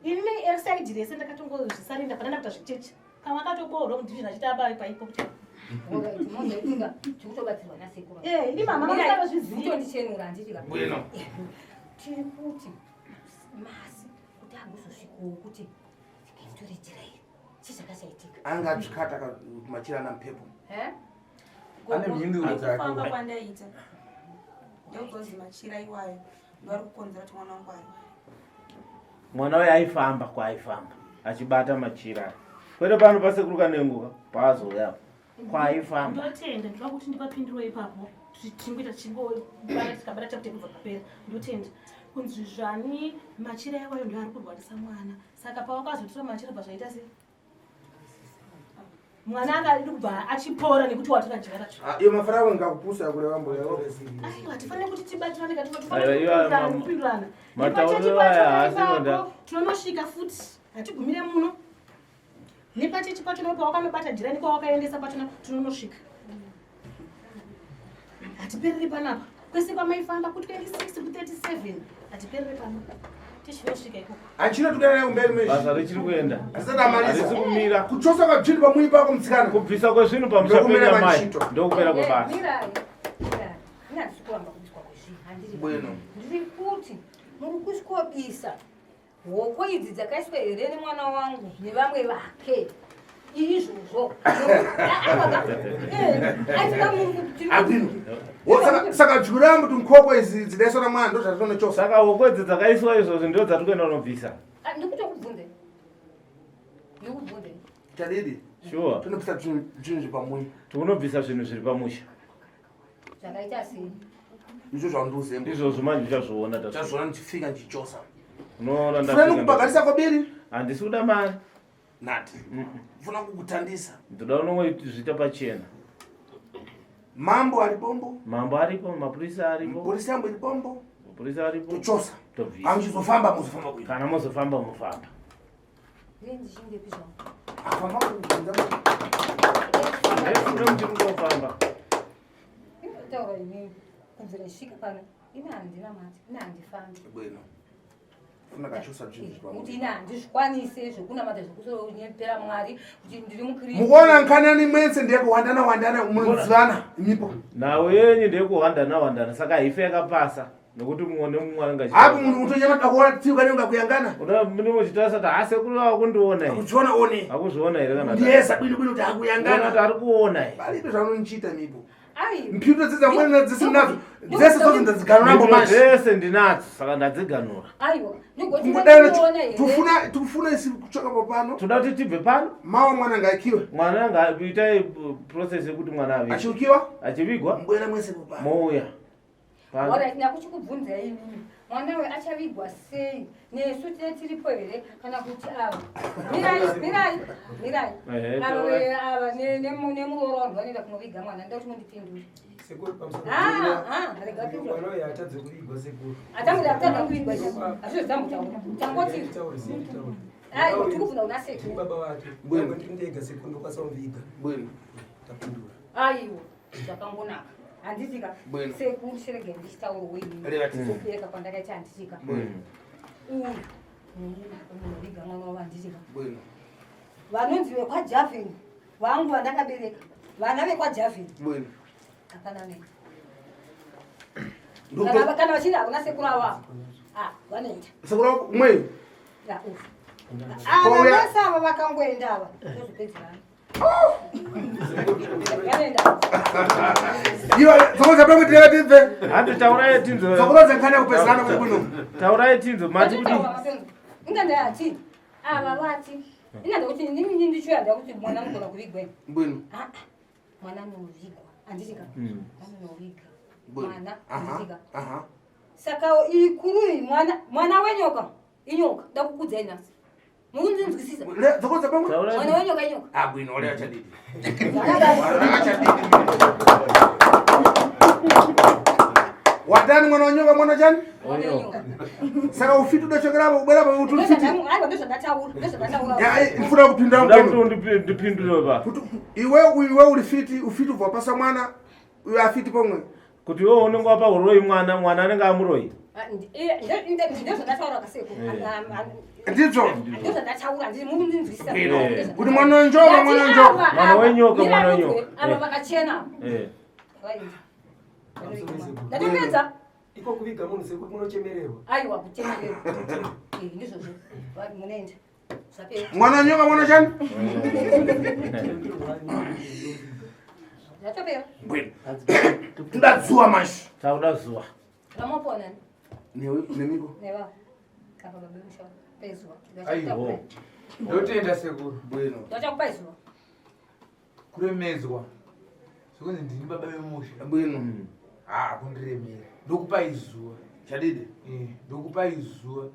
[SPEAKER 6] Ini nesaidi rese ndakatongozvisarenda pandanda kuita zvechechi, pamwe akatoboorwa mudivision achiti apa paipo kuti
[SPEAKER 4] Mozoitika tikutobatsirwa nasekuru.
[SPEAKER 6] Eh, ini mama vanotozviziva.
[SPEAKER 4] Mutondichenura, handitika?
[SPEAKER 2] Bueno.
[SPEAKER 4] Tiri kuti masi kuti agozosvikawo kuti tore jira iri, chii chakachaitika?
[SPEAKER 2] Anga atsvikata machira nampepo.
[SPEAKER 4] Eh?
[SPEAKER 7] Ane mhinduro dzake.
[SPEAKER 8] Kufamba kwandaita ndokutonzi machira iwayo ndoari kukonzera kuti mwana wangu arware.
[SPEAKER 3] Mwana uyo aifamba kwaaifamba achibata machira, kwete pano pasekuru Kanenguka paazouya kwaaifamba.
[SPEAKER 6] Ndotenda, ndinoda kuti ndipapinduro ipapo, tingoita chingobata, tikabata chakuti kubva papera. Ndotenda. Kunzi zvani machira iwayo ndo ari kurwarisa mwana, saka pawakazotora machira bva zvaita sei? Mwana akadi kubva achipora nekuti watora jira racho.
[SPEAKER 2] Ah, iyo mafara ako ngakupusa kureva mbuya.
[SPEAKER 6] Aiwa, hatifaniri kuti tibatirane,
[SPEAKER 3] Aiwa, iwa,
[SPEAKER 6] kupindurana.
[SPEAKER 3] Matauriro aya haasi nonda.
[SPEAKER 6] Tinonosvika futi, hatigumire muno. Nepachechi pachona pawakanobata jira nekwawakaendesa pachona tinonosvika, hatipereri panapa. Kwese kwamaifamba ku26 ku37, hatipereri pano, tichinosvika ikoko.
[SPEAKER 2] Achino tukana naye kumberi meshi.
[SPEAKER 3] Basa richiri kuenda.
[SPEAKER 2] Asati amarisa.
[SPEAKER 3] Harisi kumira.
[SPEAKER 2] Kuchosa kwazvinhu pamwiri pako mutsikana.
[SPEAKER 3] Kubvisa kwezvinhu pamusha
[SPEAKER 2] Ndokumira
[SPEAKER 3] penyu amai
[SPEAKER 2] machito.
[SPEAKER 3] ndokupera kwebasa.
[SPEAKER 4] Mirai, mirai. Ini handisi kuramba kubiswa kwezvinhu, handiri.
[SPEAKER 2] Bueno.
[SPEAKER 4] Ndiri kuti muri kusvikobisa hoko idzi dzakaiswa here nemwana wangu nevamwe vake? Izvozvo.
[SPEAKER 2] Abwino. Saka jura kuti nkhokwe idzi dzidaiswa namwana ndo zvatinochosa.
[SPEAKER 3] Saka hoko idzi dzakaiswa izvozvo ndo dzatiri kuenda kunobvisa.
[SPEAKER 4] Ndikutokubvunze. Ndikubvunze.
[SPEAKER 2] Chadidi.
[SPEAKER 3] Sure.
[SPEAKER 2] Tinobvisa zvinhu zviri pamusha.
[SPEAKER 3] Tikunobvisa zvinhu zviri pamusha.
[SPEAKER 4] Zvakaita sei?
[SPEAKER 2] Ndizvo zvaundiuzembo.
[SPEAKER 3] Izvozvo manje uchazviona tasvika.
[SPEAKER 2] Chazviona ndichifika ndichichosa.
[SPEAKER 3] Unoona
[SPEAKER 2] Funa
[SPEAKER 3] ndafika.
[SPEAKER 2] kubagarisa kwabiri?
[SPEAKER 3] Handisi kuda mari.
[SPEAKER 2] Nati. Funa kukutandisa.
[SPEAKER 3] Ndoda unongozviita pachena.
[SPEAKER 2] Mambo ari pombo.
[SPEAKER 3] Mambo aripo, mapurisa aripo.
[SPEAKER 2] Polisi yangu iri pombo.
[SPEAKER 3] Mapurisa aripo.
[SPEAKER 2] Tochosa.
[SPEAKER 3] Tobvisa.
[SPEAKER 2] Amuchizofamba muzofamba kuita.
[SPEAKER 3] Kana mozofamba mofamba.
[SPEAKER 4] Ndini ndichingepi zvangu.
[SPEAKER 2] Afamba kubvunza.
[SPEAKER 3] Ndefune muchiri kungofamba.
[SPEAKER 4] Inotaura inini kubvira ndisvika pano. Ini handina mati, ini handifambi.
[SPEAKER 2] Bwino. Funa kachosa zvinhu zviri
[SPEAKER 4] Kuti
[SPEAKER 2] pamusha.
[SPEAKER 4] ini handizvikwanise zvekunamata zvekusonyepera Mwari kuti ndiri mukristu.
[SPEAKER 2] Mukuona nkanani mwense ndiye kuwandana wandana munozivana imipo.
[SPEAKER 3] Nhau yenyu ndeyekuhwandana hwandana saka haife yakapasa nekuti mumwe nemumwe anenge achi-
[SPEAKER 2] Hapo munhu utonyama takuona tsiuka nenga kuyangana.
[SPEAKER 3] Mune muchitarisa kuti ha sekuru vakundiona here.
[SPEAKER 2] Kuchiona one.
[SPEAKER 3] Akuzviona here kana
[SPEAKER 2] Ndiyesa bwino bwino kuti
[SPEAKER 3] Kuona kuti
[SPEAKER 2] akuyangana.
[SPEAKER 3] ari kuona here.
[SPEAKER 2] Palibe zvaunonichiita mipo.
[SPEAKER 4] Ai.
[SPEAKER 2] Mphyuto dzidza mwene dzisi nadzo. Dzese dzose ndadziganura
[SPEAKER 3] Mhinduro
[SPEAKER 2] manje.
[SPEAKER 3] dzese ndinadzo saka ndadziganura.
[SPEAKER 4] Aiwa. Ndigoti
[SPEAKER 2] Kungudana
[SPEAKER 4] ndikuona here.
[SPEAKER 2] tufuna tufuna isi kuchoka popano.
[SPEAKER 3] Toda kuti tibve pano.
[SPEAKER 2] Mawa mwana ngaikiwe.
[SPEAKER 3] Mwana ngaitai process yekuti mwana avigwe.
[SPEAKER 2] Achiukiwa?
[SPEAKER 3] Achivigwa?
[SPEAKER 2] Mbwera mwese popano.
[SPEAKER 3] Mouya. Pano.
[SPEAKER 4] Alright, ndakuchikubvunza inini. Mwana uyu achavigwa sei? Nesu tine tiripo here kana kuti ava? Mirai, mirai, mirai.
[SPEAKER 3] Ehe,
[SPEAKER 4] Ava
[SPEAKER 3] taurai.
[SPEAKER 4] ava nemuroora wangu vanoenda kunoviga mwana. Ndoda kuti mundipindure.
[SPEAKER 9] Sekuru pamusoro.
[SPEAKER 4] Ah, ah, rega pindura.
[SPEAKER 9] Mwana uyu atadze kuvigwa sekuru.
[SPEAKER 4] Atangura atadza kuvigwa izvo. Hazvizvo zvambotaura. Tangoti
[SPEAKER 9] Tauri, siya nditaure.
[SPEAKER 4] ai tikubvunza kuna sekuru.
[SPEAKER 9] Baba vake.
[SPEAKER 2] Bwino.
[SPEAKER 9] Ndiri ndega sekuru ndokwanisa kumuviga.
[SPEAKER 2] Bwino.
[SPEAKER 9] Tapindura.
[SPEAKER 4] Aiwa, zvakangonaka. Handitika.
[SPEAKER 2] Bwino.
[SPEAKER 4] Sekuru shirege ndichitaurwe inini.
[SPEAKER 2] Reva tisi.
[SPEAKER 4] Kubereka kwandakaita handitika.
[SPEAKER 2] Bwino.
[SPEAKER 4] Uyu munoviga mwana wavo handitika.
[SPEAKER 2] Bwino.
[SPEAKER 4] Vanonzi vekwaJavin vangu vandakabereka vana vekwaJavin
[SPEAKER 2] Bwino.
[SPEAKER 4] hapana nei.
[SPEAKER 2] Ndikuto-
[SPEAKER 4] Kana vachida hakuna sekuru ava ah vanoenda.
[SPEAKER 2] Sekuru mweyo.
[SPEAKER 4] Ya, ufu. Ava
[SPEAKER 2] Kouya-
[SPEAKER 4] vese ava vakangoenda ava tozopedzerana. Vanoenda.
[SPEAKER 2] Iwe dzokodza pamwe tinenge tibve.
[SPEAKER 3] Handi taurai tinzo.
[SPEAKER 2] Dzokodza nkhani yakupedzerana kuti bwino.
[SPEAKER 3] Taurai tinzo mati kuti
[SPEAKER 4] Vatitaura mapenzi. Inga ndayati ava vati ina ndakuti inini ndichiuya ndakuti mwana anogona kuvigwa ini.
[SPEAKER 2] Bwino.
[SPEAKER 4] Ah, ah, mwana anovigwa handitika anonoviga
[SPEAKER 2] Bwino.
[SPEAKER 4] mwana
[SPEAKER 2] Aha.
[SPEAKER 4] handitika
[SPEAKER 2] Aha.
[SPEAKER 4] saka ikuru iyi mwana mwana wenyoka inyoka ndakukudzai nhasi mukundinzwisisa
[SPEAKER 2] Le dzokodza pamwe.
[SPEAKER 3] taurai.
[SPEAKER 4] mwana wenyoka inyoka
[SPEAKER 2] Ah bwino ole achadidi.
[SPEAKER 4] Zvakadai.
[SPEAKER 2] Achadidi. Watani mwana wanyoka mwana chani?
[SPEAKER 4] Mwana wenyoka.
[SPEAKER 2] Saka ufiti udochokera apo kubwera apo kuti ufiti.
[SPEAKER 4] Aiwa ndozvandataura ndozvandataura
[SPEAKER 2] Ya ai, ndifuna kupindura
[SPEAKER 3] Ndoda kuti
[SPEAKER 2] bwino.
[SPEAKER 3] ndipindure pa.
[SPEAKER 2] Kuti iwe iwe uri fiti ufiti ubva pasa mwana uyo afiti pomwe.
[SPEAKER 3] Kuti iwe unenge wapa uroyi mwana, mwana anenge amuroyi.
[SPEAKER 4] Ndozvandataura kasekuru
[SPEAKER 2] Ndizvo.
[SPEAKER 4] ndozvandataura mukundinzwisisa
[SPEAKER 3] Bwino.
[SPEAKER 2] Kuti mwana wenjoka mwana wenjoka.
[SPEAKER 3] Mwana wenyoka, mwana wenyoka.
[SPEAKER 4] ava
[SPEAKER 3] Eh.
[SPEAKER 4] vakachena
[SPEAKER 3] Eh.
[SPEAKER 4] vaenda
[SPEAKER 9] Pamusoro sekuru.
[SPEAKER 4] ndatopedza
[SPEAKER 9] Iko kuviga munhu sekuru kunochemererwa.
[SPEAKER 4] aiwa kuchemererwa ndizvozvo munoenda zvapera
[SPEAKER 2] Mwana wenyoka mwana chani?
[SPEAKER 4] zvatopera
[SPEAKER 2] Bwino. Toda zuwa mashi.
[SPEAKER 3] Takuda zuwa.
[SPEAKER 4] ramoponani
[SPEAKER 2] Newe nemiko.
[SPEAKER 4] neva apa baba musha pezuva
[SPEAKER 7] Aiwo. Ndotenda sekuru.
[SPEAKER 2] Bwino.
[SPEAKER 4] ndachakupai zuva
[SPEAKER 7] Kuremedzwa. Zvekunzi ndini baba vemusha.
[SPEAKER 2] Bwino.
[SPEAKER 7] Ha, kundiremera. Ndokupai zuva.
[SPEAKER 2] Chadidi.
[SPEAKER 7] Eh, ndokupai zuva.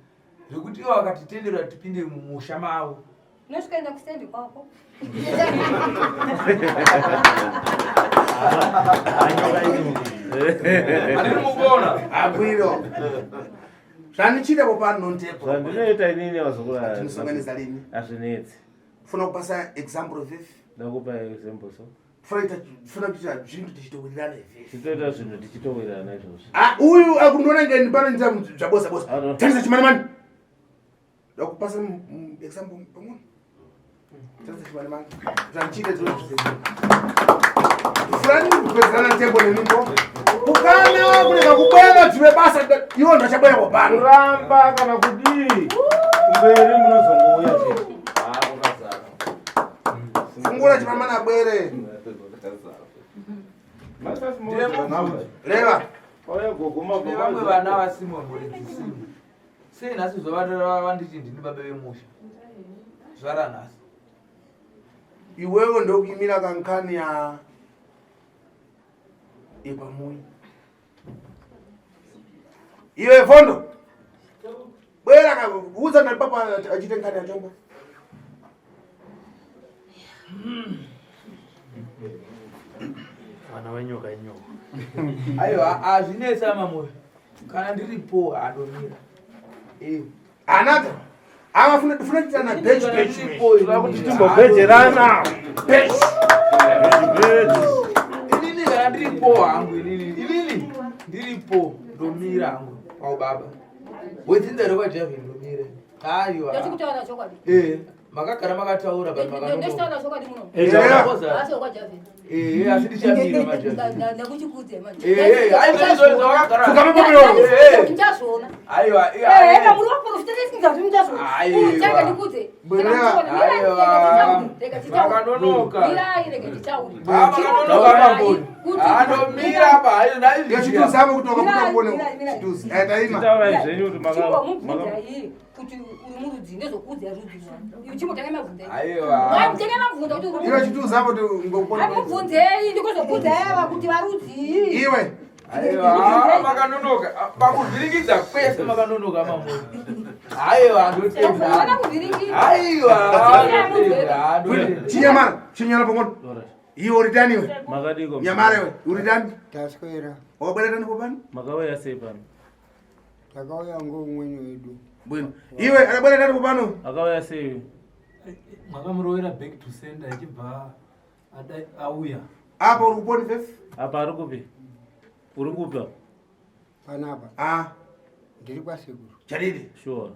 [SPEAKER 7] Zvekuti ivo vakatitendera kuti tipinde mumusha mavo.
[SPEAKER 4] unosvikaenda kustendi kwako
[SPEAKER 7] Handiri mukuona.
[SPEAKER 2] Abwino. Zvanichida popano ntepo.
[SPEAKER 3] Zvandinoita inini vazukuru.
[SPEAKER 2] Tinosanganisa lini?
[SPEAKER 3] Hazvinetsi.
[SPEAKER 2] Funa kupasa example vivi.
[SPEAKER 3] Ndakupa example so.
[SPEAKER 2] Funa kuita funa kuita zvinhu tichitowirirana vivi.
[SPEAKER 3] Tichitoita zvinhu tichitowirirana izvozvo.
[SPEAKER 2] Ah, uyu akundiona ngeni pano ndita zvabosa bosa.
[SPEAKER 3] Ano.
[SPEAKER 2] Tarisa chimanimani. Ndakupasa example pamwe. Tarisa chimanimani. Zvanichida zvino zvizi. Fulani kupedzerana tembo nemipo. Kukana kureka kubwera dzime basa iwo ndachabwera popano.
[SPEAKER 3] Kuramba kana kudii? Kumberi munozongouya chete. Ah, kukazara.
[SPEAKER 2] Ndifuna chipamana bwere. Reva.
[SPEAKER 7] Tine vamwe vana vasimo mhuri dzisimo. Sei nhasi zuva vanditi ndini baba vemusha? Zuva ranhasi.
[SPEAKER 2] Iwewe ndokuimira kankani ya yepamoyo. Iwe fondo. Bwera ka uza na papa achite nkani ya chombo.
[SPEAKER 5] Vana venyoka inyoka.
[SPEAKER 7] Aiwa, hazvinetsi amamoyo. Kana ndiripo handomira. Eh.
[SPEAKER 2] Anata. Ava funa funa tana bench bench.
[SPEAKER 3] Kuti timbobhejerana.
[SPEAKER 2] Bench.
[SPEAKER 7] Inini kana ndiripo hangu inini. Inini ndiripo ndomira hangu paubaba. Wedzinza rekwaJavin ndomira. Aiwa.
[SPEAKER 4] Ndachikutaura chokwadi.
[SPEAKER 7] Eh, makagara makataura but makanonoka.
[SPEAKER 4] Ndachitaura chokwadi muno.
[SPEAKER 7] Eh, taura.
[SPEAKER 4] Asi wakwaJavin.
[SPEAKER 7] Eh, asi ndichamira maJavin.
[SPEAKER 4] Ndakuchikudze manje.
[SPEAKER 7] Eh, eh, ai ndizvo izvo wakagara.
[SPEAKER 2] Fukama pamuromo.
[SPEAKER 7] Eh, eh.
[SPEAKER 4] Ndichazviona.
[SPEAKER 7] Aiwa,
[SPEAKER 4] Eh,
[SPEAKER 7] eh.
[SPEAKER 4] eka muri waprofita ndisingazi muchazviona.
[SPEAKER 7] Aiwa.
[SPEAKER 4] Uchange ndikudze.
[SPEAKER 7] Aiwa. Makanonoka.
[SPEAKER 4] Mirai rege nditaure.
[SPEAKER 7] Ah, makanonoka mamboni. Andomira apa, ayo
[SPEAKER 2] Yo chituzi avo kuti wakabuda kuone chituzi. Eh, taima.
[SPEAKER 3] Taurai zvenyu kuti maka-
[SPEAKER 4] Chimbomubvunza
[SPEAKER 3] maka-
[SPEAKER 4] iye kuti uri murudzi ndezvokuudza rudzi rwani. Chimbotanga mabvunza.
[SPEAKER 7] Aiwa.
[SPEAKER 4] Mutenge mabvunza kuti uri
[SPEAKER 2] Iwe
[SPEAKER 4] murudzi.
[SPEAKER 2] chituzi avo kuti ngokubona.
[SPEAKER 4] Amubvunzei ndikozokuudza ava kuti varudzi.
[SPEAKER 2] Iwe.
[SPEAKER 7] Aiwa, makanonoka. Pakuvhiringidza kwese makanonoka mamoni. Aiwa, ndotenda.
[SPEAKER 4] Havana kuvhiringidza.
[SPEAKER 7] Aiwa, ndotenda, ndotenda.
[SPEAKER 2] Chinyamara, chinyamara pangono. Iwe uri tani iwe?
[SPEAKER 3] Makadiko.
[SPEAKER 2] Nyamara iwe, uri tani?
[SPEAKER 10] Taswera.
[SPEAKER 2] Wakabwera tani popani?
[SPEAKER 3] Makauya sei pano?
[SPEAKER 10] Takauya ngoumweni wedu.
[SPEAKER 2] Bwino. Iwe akabwera tani popano?
[SPEAKER 3] Akauya sei?
[SPEAKER 9] Makamurovera back to sender achibva auya.
[SPEAKER 2] Apa uri kuponi fefe?
[SPEAKER 3] Apa ari kupi? Uri kupi apa?
[SPEAKER 10] Panapa.
[SPEAKER 2] Ah.
[SPEAKER 10] Ndiri kwasekuru.
[SPEAKER 2] Chadidi.
[SPEAKER 3] Sure.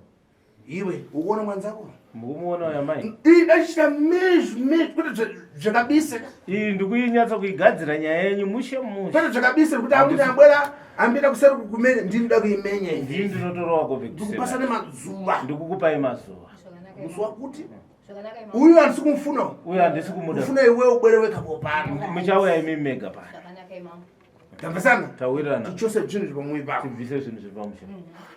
[SPEAKER 2] Iwe, ukuona mwanzako?
[SPEAKER 3] Mukumuona uya mai?
[SPEAKER 2] Ii dachita mezvi mezvi kwete zvakabise.
[SPEAKER 3] Iyi ndikuinyatsa kuigadzira nyaya yenyu mushe mushe.
[SPEAKER 2] Kwete zvakabise kuti akuti ambwera ambida kuseri kukumenya ndini da kuimenya iyi.
[SPEAKER 3] Ndini ndinotorowa ko back to
[SPEAKER 2] Ndikupasa
[SPEAKER 3] sender.
[SPEAKER 2] nemazuva.
[SPEAKER 3] Ndikukupai mazuva.
[SPEAKER 2] Musi wakuti uyu handisi kumufuna.
[SPEAKER 3] Uyu handisi kumuda.
[SPEAKER 2] Kufuna iwe ubwere wega popano.
[SPEAKER 3] Muchauya imi mega pano.
[SPEAKER 4] Zvakanaka imamo.
[SPEAKER 2] Tamvesana?
[SPEAKER 3] Tawirana.
[SPEAKER 2] Tichose zvinhu zviri pamwoyo pako.
[SPEAKER 3] Tibvise zvinhu zviri pamusha.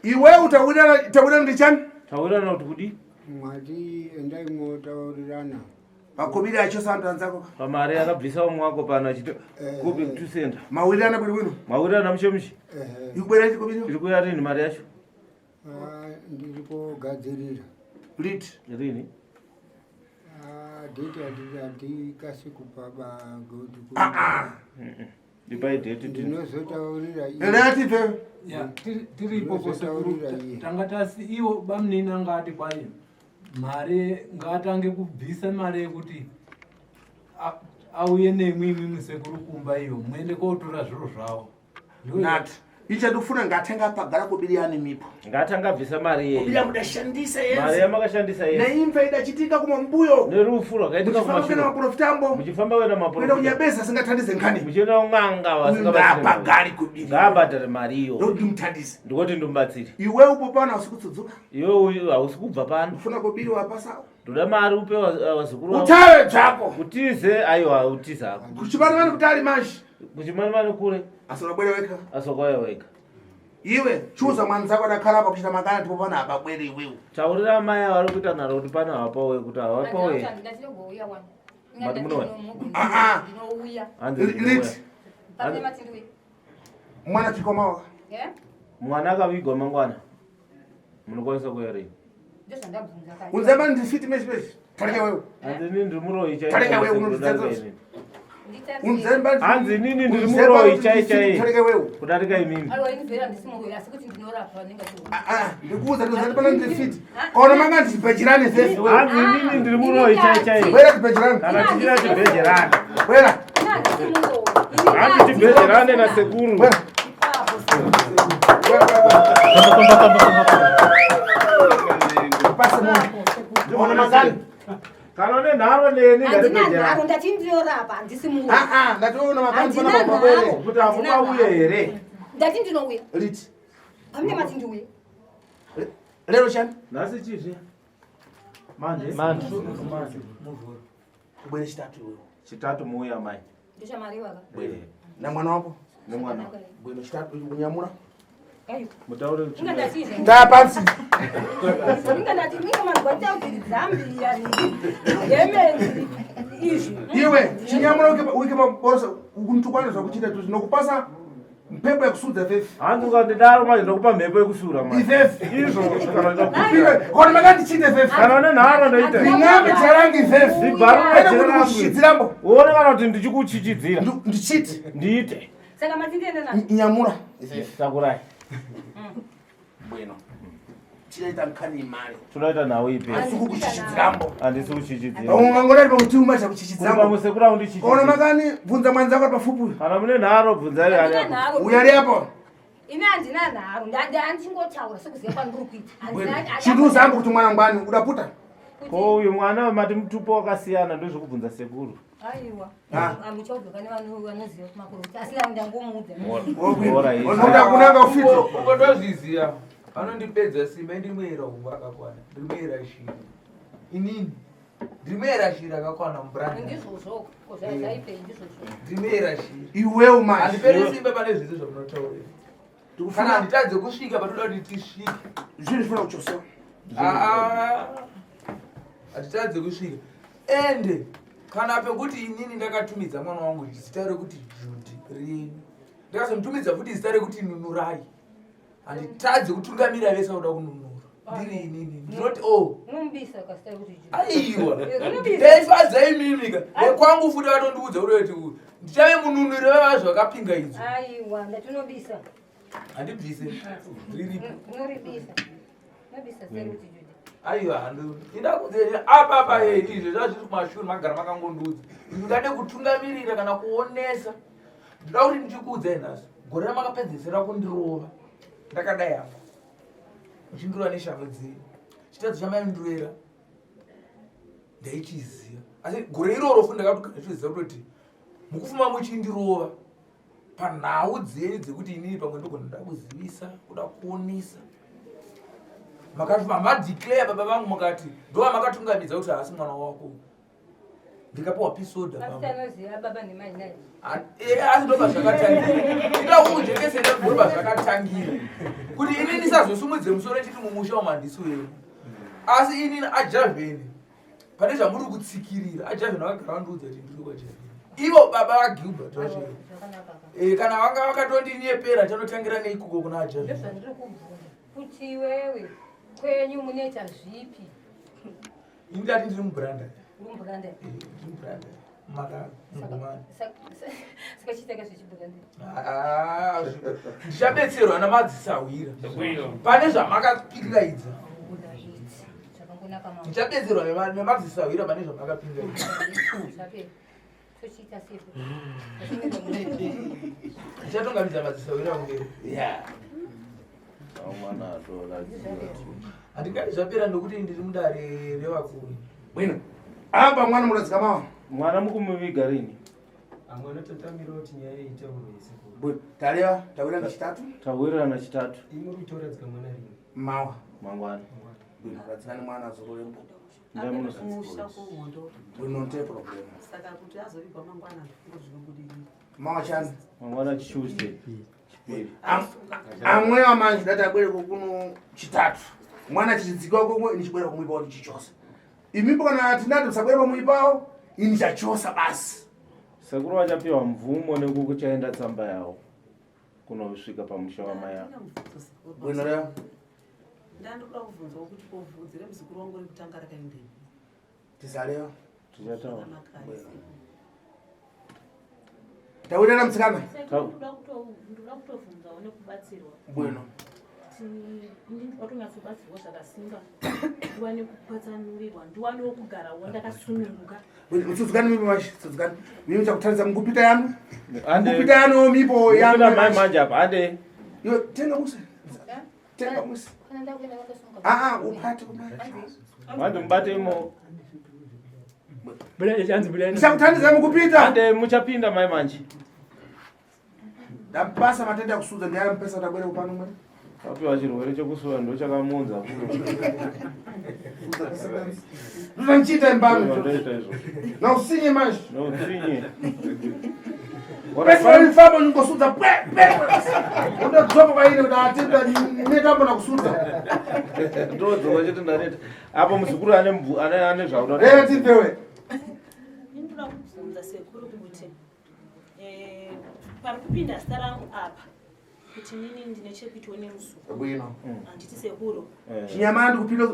[SPEAKER 2] Iwe utawirana tawirana ndichani?
[SPEAKER 3] Tawirana kuti kudi?
[SPEAKER 10] Mwati endai motaurirana.
[SPEAKER 2] Makobiri acho antu anzako.
[SPEAKER 3] Pamari akabvisa umwe wako pano achiti go back to sender.
[SPEAKER 2] Mawirirana bwino bwino.
[SPEAKER 3] Mawirirana mushe mushe.
[SPEAKER 2] Ikubwera chikobiri?
[SPEAKER 3] Iri kuuya rini mari yacho?
[SPEAKER 10] Ah, ndiri kugadzirira.
[SPEAKER 2] Lit.
[SPEAKER 3] Rini?
[SPEAKER 10] Ah, date handikasi kupa ba kuti
[SPEAKER 3] Ipai date tini.
[SPEAKER 10] ndinozotaurira iye.
[SPEAKER 2] Relative.
[SPEAKER 9] Ya, tiri ipopo sekuru
[SPEAKER 10] Ndinozotaurira iye.
[SPEAKER 9] tanga tasi iwo bamunini anga ati kwai mari ngaatange kubvisa mari yekuti auye nemwi imwimwi sekuru kumba iyo muende kotora zviro zvavo.
[SPEAKER 2] Nati. Ichadufuna ngatenga pagara kubiri ane mipo.
[SPEAKER 3] Ngatanga bvisa mari
[SPEAKER 2] Kubiri
[SPEAKER 3] yenyu.
[SPEAKER 2] amudashandisa
[SPEAKER 3] Mari
[SPEAKER 2] yenzi.
[SPEAKER 3] yamakashandisa yese.
[SPEAKER 2] Neimfa idachitika kumambuyo.
[SPEAKER 3] Nerufu rwakaitika
[SPEAKER 2] Muchifamba kuenda
[SPEAKER 3] kumashure.
[SPEAKER 2] maprofitambo.
[SPEAKER 3] Muchifamba kuenda
[SPEAKER 2] Kuenda
[SPEAKER 3] maprofita.
[SPEAKER 2] kunyabesa asingathandize nkhani.
[SPEAKER 3] Muchienda kun'anga vasingabatsiri.
[SPEAKER 2] Ngapagari kubiri.
[SPEAKER 3] Ngaabhadhare mari iyo.
[SPEAKER 2] Ndokuti muthandize.
[SPEAKER 3] Ndikuti ndimubatsire.
[SPEAKER 2] Iwe upo pano hausi kutsudzuka.
[SPEAKER 3] Iwe uyu hausi kubva pano.
[SPEAKER 2] Ufuna kubiri wapasawo.
[SPEAKER 3] Ndoda mari upe vazukuru vako.
[SPEAKER 2] Utawe dzako.
[SPEAKER 3] Utize aiwa utize hako.
[SPEAKER 2] Kuchimanimani kuti ali mashi.
[SPEAKER 3] Kuchimanimani kure.
[SPEAKER 2] Asi unabwere wega.
[SPEAKER 3] Asi wakauya wega.
[SPEAKER 2] Iwe chuza mwanzako adakhala apa kuchita makana ndipo pano apabwere iwewe.
[SPEAKER 3] Taurira amai ava vari kuita nharo kuti pano havapawe kuti havapawe.
[SPEAKER 4] Ndachitogouya wani.
[SPEAKER 3] Mati munouya?
[SPEAKER 2] Ah ah.
[SPEAKER 4] Ndinouya.
[SPEAKER 3] Hanzi ndinouya.
[SPEAKER 2] Lit.
[SPEAKER 4] Pane matindui.
[SPEAKER 2] Mwana chikomawa.
[SPEAKER 4] Eh?
[SPEAKER 3] Mwana akavigwa mangwana. Munokwanisa kuuya rini?
[SPEAKER 4] Ndozvandabvunza kare.
[SPEAKER 2] Unzema ndifiti meshi meshi. Tareka wewe.
[SPEAKER 3] Hanzi inini ndiri muroyi chai.
[SPEAKER 2] Tareka wewe unonditsetsa. Unzemba
[SPEAKER 3] Hanzi inini ndiri muroyi chai chai.
[SPEAKER 2] Tareka wewe.
[SPEAKER 3] Kudarika imimi.
[SPEAKER 4] Aiwa ini vhera ndisi muroyi asi kuti ndinorapa ndingachiona.
[SPEAKER 2] Ah ah, ndikuudza ndikuudza pano ndifiti. Kaona manga ndibhejirane fefe wewe.
[SPEAKER 3] Hanzi inini ndiri muroyi chai chai.
[SPEAKER 2] Bwera tibhejirane.
[SPEAKER 3] Kana tichida tibhejerane.
[SPEAKER 2] Bwera.
[SPEAKER 3] Hanzi tibhejerane nasekuru.
[SPEAKER 2] Bwera. Pase munhu. Ona makani.
[SPEAKER 3] Kana une nharo neni
[SPEAKER 4] Handina
[SPEAKER 3] ngatibhejerane.
[SPEAKER 4] nharo ndati ndinorapa handisi muroyi.
[SPEAKER 2] Ah ah, ndationa makani
[SPEAKER 4] Handina
[SPEAKER 2] pano pabwere.
[SPEAKER 4] nharo.
[SPEAKER 3] Kuti hamungauye here?
[SPEAKER 4] Ndati ndinouya.
[SPEAKER 2] Lit.
[SPEAKER 4] Pamune mati ndiuye.
[SPEAKER 2] Lero chani?
[SPEAKER 3] Nhasi chizvi. Mande.
[SPEAKER 5] Mande.
[SPEAKER 9] Muvhuro.
[SPEAKER 2] Ubwere chitatu iwewe.
[SPEAKER 3] Chitatu muuya mai.
[SPEAKER 4] Ndichamariwa ka.
[SPEAKER 3] Eh.
[SPEAKER 2] Na mwana wako?
[SPEAKER 3] Nemwana.
[SPEAKER 2] Bwino chitatu kunyamura.
[SPEAKER 4] Ayo.
[SPEAKER 3] Mutaure kuti
[SPEAKER 4] Inga ndati
[SPEAKER 2] Taya pansi.
[SPEAKER 4] Inga ndati inga manzwa tauri Zambia Yemen izvi.
[SPEAKER 2] Iwe chinyamura uike uike paborosa ukuntukwana zvakuchita tu zvinokupasa mpepo yekusudza fefe.
[SPEAKER 3] Hanzi ukandidaro manje ndokupa mhepo yekusura manje.
[SPEAKER 2] Ifefe.
[SPEAKER 3] Izvo kana
[SPEAKER 2] Iwe kona makandichite fefe.
[SPEAKER 3] Kana une nharo ndoita.
[SPEAKER 2] Ndingambe charangi fefe.
[SPEAKER 3] Ndibharura
[SPEAKER 2] Kwete kuti kuchichidzirambo.
[SPEAKER 3] Uone kana kuti ndichikuchichidzira.
[SPEAKER 2] Ndichiti.
[SPEAKER 3] Ndiite.
[SPEAKER 4] Saka matindenda nazvo.
[SPEAKER 2] Nyamura.
[SPEAKER 3] Takurai.
[SPEAKER 2] Bwino. Chinoita nkhani imali.
[SPEAKER 3] Tunoita nhau ipi?
[SPEAKER 2] Handisi kukuchichidzirambo.
[SPEAKER 3] Handisi kuchichidzira.
[SPEAKER 2] Ungangorari pakuti umacha kuchichidzirambo.
[SPEAKER 3] Kupa musekura undichichidzira.
[SPEAKER 2] Kona makani bvunza mwanzi wako pafupi.
[SPEAKER 3] Kana mune nharo bvunzai ari
[SPEAKER 4] Handina
[SPEAKER 3] apo.
[SPEAKER 4] nharo.
[SPEAKER 2] Uyo ari apo.
[SPEAKER 4] Ini handina nharo. Ndandichingotaura sekuziva kwandiri kuita. Handina-
[SPEAKER 2] Chinduza ambo kuti mwana ngwani udaputa.
[SPEAKER 3] Ko uyu mwana mati mutupo wakasiyana ndozvokubvunza sekuru.
[SPEAKER 4] Aiwa.
[SPEAKER 2] Ah.
[SPEAKER 4] Amuchaudzoka nevanhu vanoziva makurukota asi ndangomuudza.
[SPEAKER 3] Ora izvi.
[SPEAKER 2] Unoda kunanga ufiti.
[SPEAKER 7] Uko ndozviziya vanondipedza simba ndiri humba akakwana ndiri muera shiri inini ndiri muera shiri akakwana mubrand
[SPEAKER 4] Ndizvozvo. Ko zvaipei ndizvozvo.
[SPEAKER 7] ndiri muera shiri
[SPEAKER 2] Iwewe manje.
[SPEAKER 7] handiperi simba pane zvese zvamunotaurira kana handitadze kusvika patoda kuti tisvike
[SPEAKER 2] Zvinhu zvinoda kuchosewa.
[SPEAKER 7] Ah, hatitadze kusvika ende kana pekuti inini ndakatumidza mwana wangu zita rekuti Judy renyu ndakazomutumidza futi zita rekuti Nunurai handitadze kutungamira vese vanoda kununura ndiri inini ndinoti o
[SPEAKER 4] Unomubisa kasita kuti Judy.
[SPEAKER 7] aiwa
[SPEAKER 4] Unobisa.
[SPEAKER 7] ndaifadza imimika nekwangu futi vatondiudza kuti ndichave mununuri vevazvo vakapingaidzwa
[SPEAKER 4] Aiwa, ndatinobisa.
[SPEAKER 7] handibvise riripo
[SPEAKER 4] Unoribisa. Unobisa zita rekuti Judy.
[SPEAKER 7] aiwa indakuze apa apa izvo zvazviri kumashure magara makangondiudza ndingade kutungamirira kana kuonesa ndoda kuti ndichikuudzai nhasi gore ramakapedzesera kundirova ndakadai hangu muchindirova neshamwe dzenyu chitadzo chamaindirera ndaichiziva asi gore iroro futi ndakatogara ndichiziva kutoti mukufuma muchindirova panhau dzenyu dzekuti inini pamwe ndogona nda kuzivisa kuda kuonesa makafuma madeclare baba vangu mukati ndova makatungamidza kuti haasi mwana wako ndikapiwa pisoda
[SPEAKER 4] Asi anoziva baba nemai nai.
[SPEAKER 7] asi ndobva zvakatangira indakuujekesera ndobva zvakatangira kuti ini ndisazosumudze musoro chiti mumusha umu handisi wenyu asi inini ajavheni pane zvamuri kutsikirira ajavheni vakagara vandiudza kuti ndiri kwajavheni ivo baba vaGilbert vacho
[SPEAKER 4] Zvakanaka.
[SPEAKER 7] Eh, kana vanga vakatondinyepera chanotangira neikoko kuna ajavheni
[SPEAKER 4] Ndozvandiri kubvunza. Kuti iwewe kwenyu munoita zvipi?
[SPEAKER 7] ini ndati ndiri mubranda
[SPEAKER 4] Uri mubranda.
[SPEAKER 7] ndiri mubranda maka mugumani
[SPEAKER 4] Saka chiitaka zvechibranda.
[SPEAKER 7] Ah, ndichabetserwa namadzisahwira pane zvamakapingaidza
[SPEAKER 4] Zvakangonaka mama.
[SPEAKER 7] ndichabetserwa nemadzisahwira pane zvamakapingaidza
[SPEAKER 4] Zvapera. Tochiita sei?
[SPEAKER 7] ndichatungamidza madzisahwira kumberi
[SPEAKER 2] Yeah.
[SPEAKER 3] Mwana atoradziwa.
[SPEAKER 7] handingati zvapera nokuti ndiri mudare revakuru
[SPEAKER 2] Bwino. Apa mwana muradzika mawa.
[SPEAKER 3] Mwana mukumuviga rini?
[SPEAKER 9] Amwe anotatamira kuti nyaya iyi itaurwe sekuru.
[SPEAKER 2] Bwino. Tarewa, tawirana chitatu.
[SPEAKER 3] Tawirirana chitatu.
[SPEAKER 9] Imi muri kutoradzika mwana rini?
[SPEAKER 2] Mawa.
[SPEAKER 3] Mangwana.
[SPEAKER 2] Bwino, radzikani mwana azorore mbo.
[SPEAKER 6] Musha kuhondo
[SPEAKER 2] Bwino nte problem.
[SPEAKER 6] saka kuti azovigwa mangwana ngo zvinobudirira
[SPEAKER 2] Mawa chani.
[SPEAKER 3] Mangwana Tuesday. Chipiri.
[SPEAKER 2] Amwewa manje ndati abwere kuno chitatu. Mwana chichidzika komwe ini chibwera kumuipa kuti chichosa. Imipo kana tinati musabwera pamuipawo ini chachosa basi.
[SPEAKER 3] Sekuru vachapiwa mvumo nekukuchaenda tsamba yavo kunosvika pamusha wamai avo.
[SPEAKER 2] Bwino rewa.
[SPEAKER 6] ndandoda kubvunzawo kuti ko bvudzi remuzukuru wangu rekutanga rakaendei
[SPEAKER 2] Tisarewa.
[SPEAKER 3] Tichataura.
[SPEAKER 2] Tawirana mutsikana.
[SPEAKER 6] Ndoda kutovhunzawo nekubatsirwa
[SPEAKER 2] Bwino.
[SPEAKER 6] watonyatsobatsirwa zvakasimba ndiwane kupatsanurirwa ndiwanewo kugarawo ndakasununguka
[SPEAKER 2] Tsudzukani mipo manje, tsudzukani. Mimi chakutaridza mukupita yanu.
[SPEAKER 3] Ande.
[SPEAKER 2] Mukupita yanu mipo yanu.
[SPEAKER 3] Mukupita mai manje apa ande.
[SPEAKER 2] Iwe tenga muse. Tenga muse.
[SPEAKER 4] Kana ndakuenda kwakasunga.
[SPEAKER 2] Ah ah, upate kumanje.
[SPEAKER 3] Manje mubate imo.
[SPEAKER 2] Ndichakutandidza mukupita.
[SPEAKER 3] Ande muchapinda mai manje.
[SPEAKER 2] Ndapasa matenda kusudza ndiyara mupesa tabwere kupano mwe.
[SPEAKER 3] Apiwa chirwere chekusuwa ndochakamunza.
[SPEAKER 2] Ndozvandichiita imbano.
[SPEAKER 3] Ndoita izvo.
[SPEAKER 2] Nausinye manje.
[SPEAKER 3] Noutsinye.
[SPEAKER 2] Pese vanifamba ningosudza pwe pwe. Ndodzoka kwaine kuti atenda netambo nakusudza.
[SPEAKER 3] Ndodzoka chete ndaneta. Apo muzukuru ane mbu ane ane zvaunoda.
[SPEAKER 2] Reva tipewe.
[SPEAKER 6] Ndinoda kubvunza sekuru kuti eh, pari kupinda zita rangu apa kuti nini ndine chekuitiwo nemuzukuru
[SPEAKER 2] Bwino.
[SPEAKER 6] handiti sekuru
[SPEAKER 2] Chinyamana ndikupinda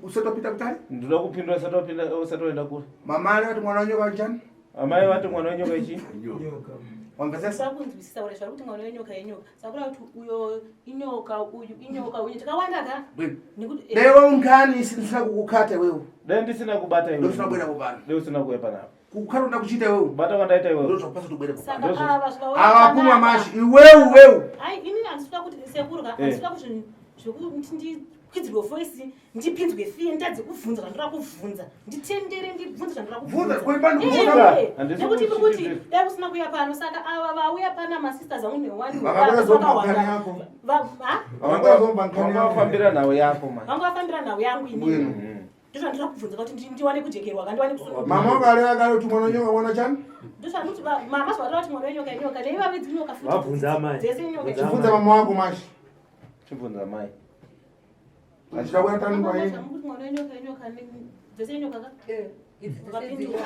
[SPEAKER 2] usatopinda kutali?
[SPEAKER 3] Ndinoda kupindura usati wapinda usati waenda kure.
[SPEAKER 2] Mama ari vati mwana wenyoka njani?
[SPEAKER 3] Amai vati mwana wenyoka ichi?
[SPEAKER 2] Wamvesesa?
[SPEAKER 6] sakunzwisisa uri zvari kuti mwana wenyoka inyoka sakura kuti uyo inyoka uyu inyoka uyu takawanda ka
[SPEAKER 2] Bwino.
[SPEAKER 6] nekuti eh,
[SPEAKER 2] Dewa ungani isina kukukata iwewe.
[SPEAKER 3] Dai ndisina kubata iwe.
[SPEAKER 2] Ndosina kubwera kupano.
[SPEAKER 3] Dai usina kuuya panapa.
[SPEAKER 2] Kukukata unoda kuchiita iwewe.
[SPEAKER 3] Kubata kwandaita iwewe.
[SPEAKER 2] Ndozvakupasa kuti ubwere
[SPEAKER 6] saka
[SPEAKER 2] kupano.
[SPEAKER 3] Ndozvo-
[SPEAKER 6] ava zvavauya
[SPEAKER 2] Ava pumwa
[SPEAKER 6] panapa.
[SPEAKER 2] mashi iwewe iwewe.
[SPEAKER 6] ai inini handisikuda kuti sekuru ka
[SPEAKER 3] Eh.
[SPEAKER 6] handisikuda kuti zvekuti ndikwidzirwe voisi ndipinzwe fiye nditadze kubvunza zvandoda kubvunza nditendere ndibvunze zvandoda
[SPEAKER 2] Bvunza,
[SPEAKER 6] kubvunza
[SPEAKER 2] kuimba
[SPEAKER 6] Eh,
[SPEAKER 2] ndikubvunza.
[SPEAKER 6] eh,
[SPEAKER 3] Handisi
[SPEAKER 6] nekuti iri kuti
[SPEAKER 3] kuchiti-
[SPEAKER 6] dai kusina kuuya pano saka ava vauya pana masisters angu newani
[SPEAKER 2] Vakabuda zomba nkani yako. Vakabuda zomba nkani
[SPEAKER 3] Wanga
[SPEAKER 2] yako.
[SPEAKER 3] wafambira nhau yako manje.
[SPEAKER 6] vanga vafambira nhau yangu inini
[SPEAKER 2] Bwino.
[SPEAKER 6] ndozvandinoda kubvunza kuti ndiwane kujekerwa ka ndiwane kusununguka
[SPEAKER 2] Mama wakareva kare kuti mwana wenyoka mwana chani?
[SPEAKER 6] ndozvanoti mama zvavareva kuti mwana wenyoka inyoka neivave dzinyoka futi
[SPEAKER 5] Vabvunza amai.
[SPEAKER 6] dzese inyoka
[SPEAKER 5] Bvunza
[SPEAKER 2] Bvunza mama wako mashi.
[SPEAKER 3] Chibvunza mai.
[SPEAKER 2] Achida kuenda tani kwa yini?
[SPEAKER 6] kuti mwana wenyoka inyoka dzese inyoka ka vakapindura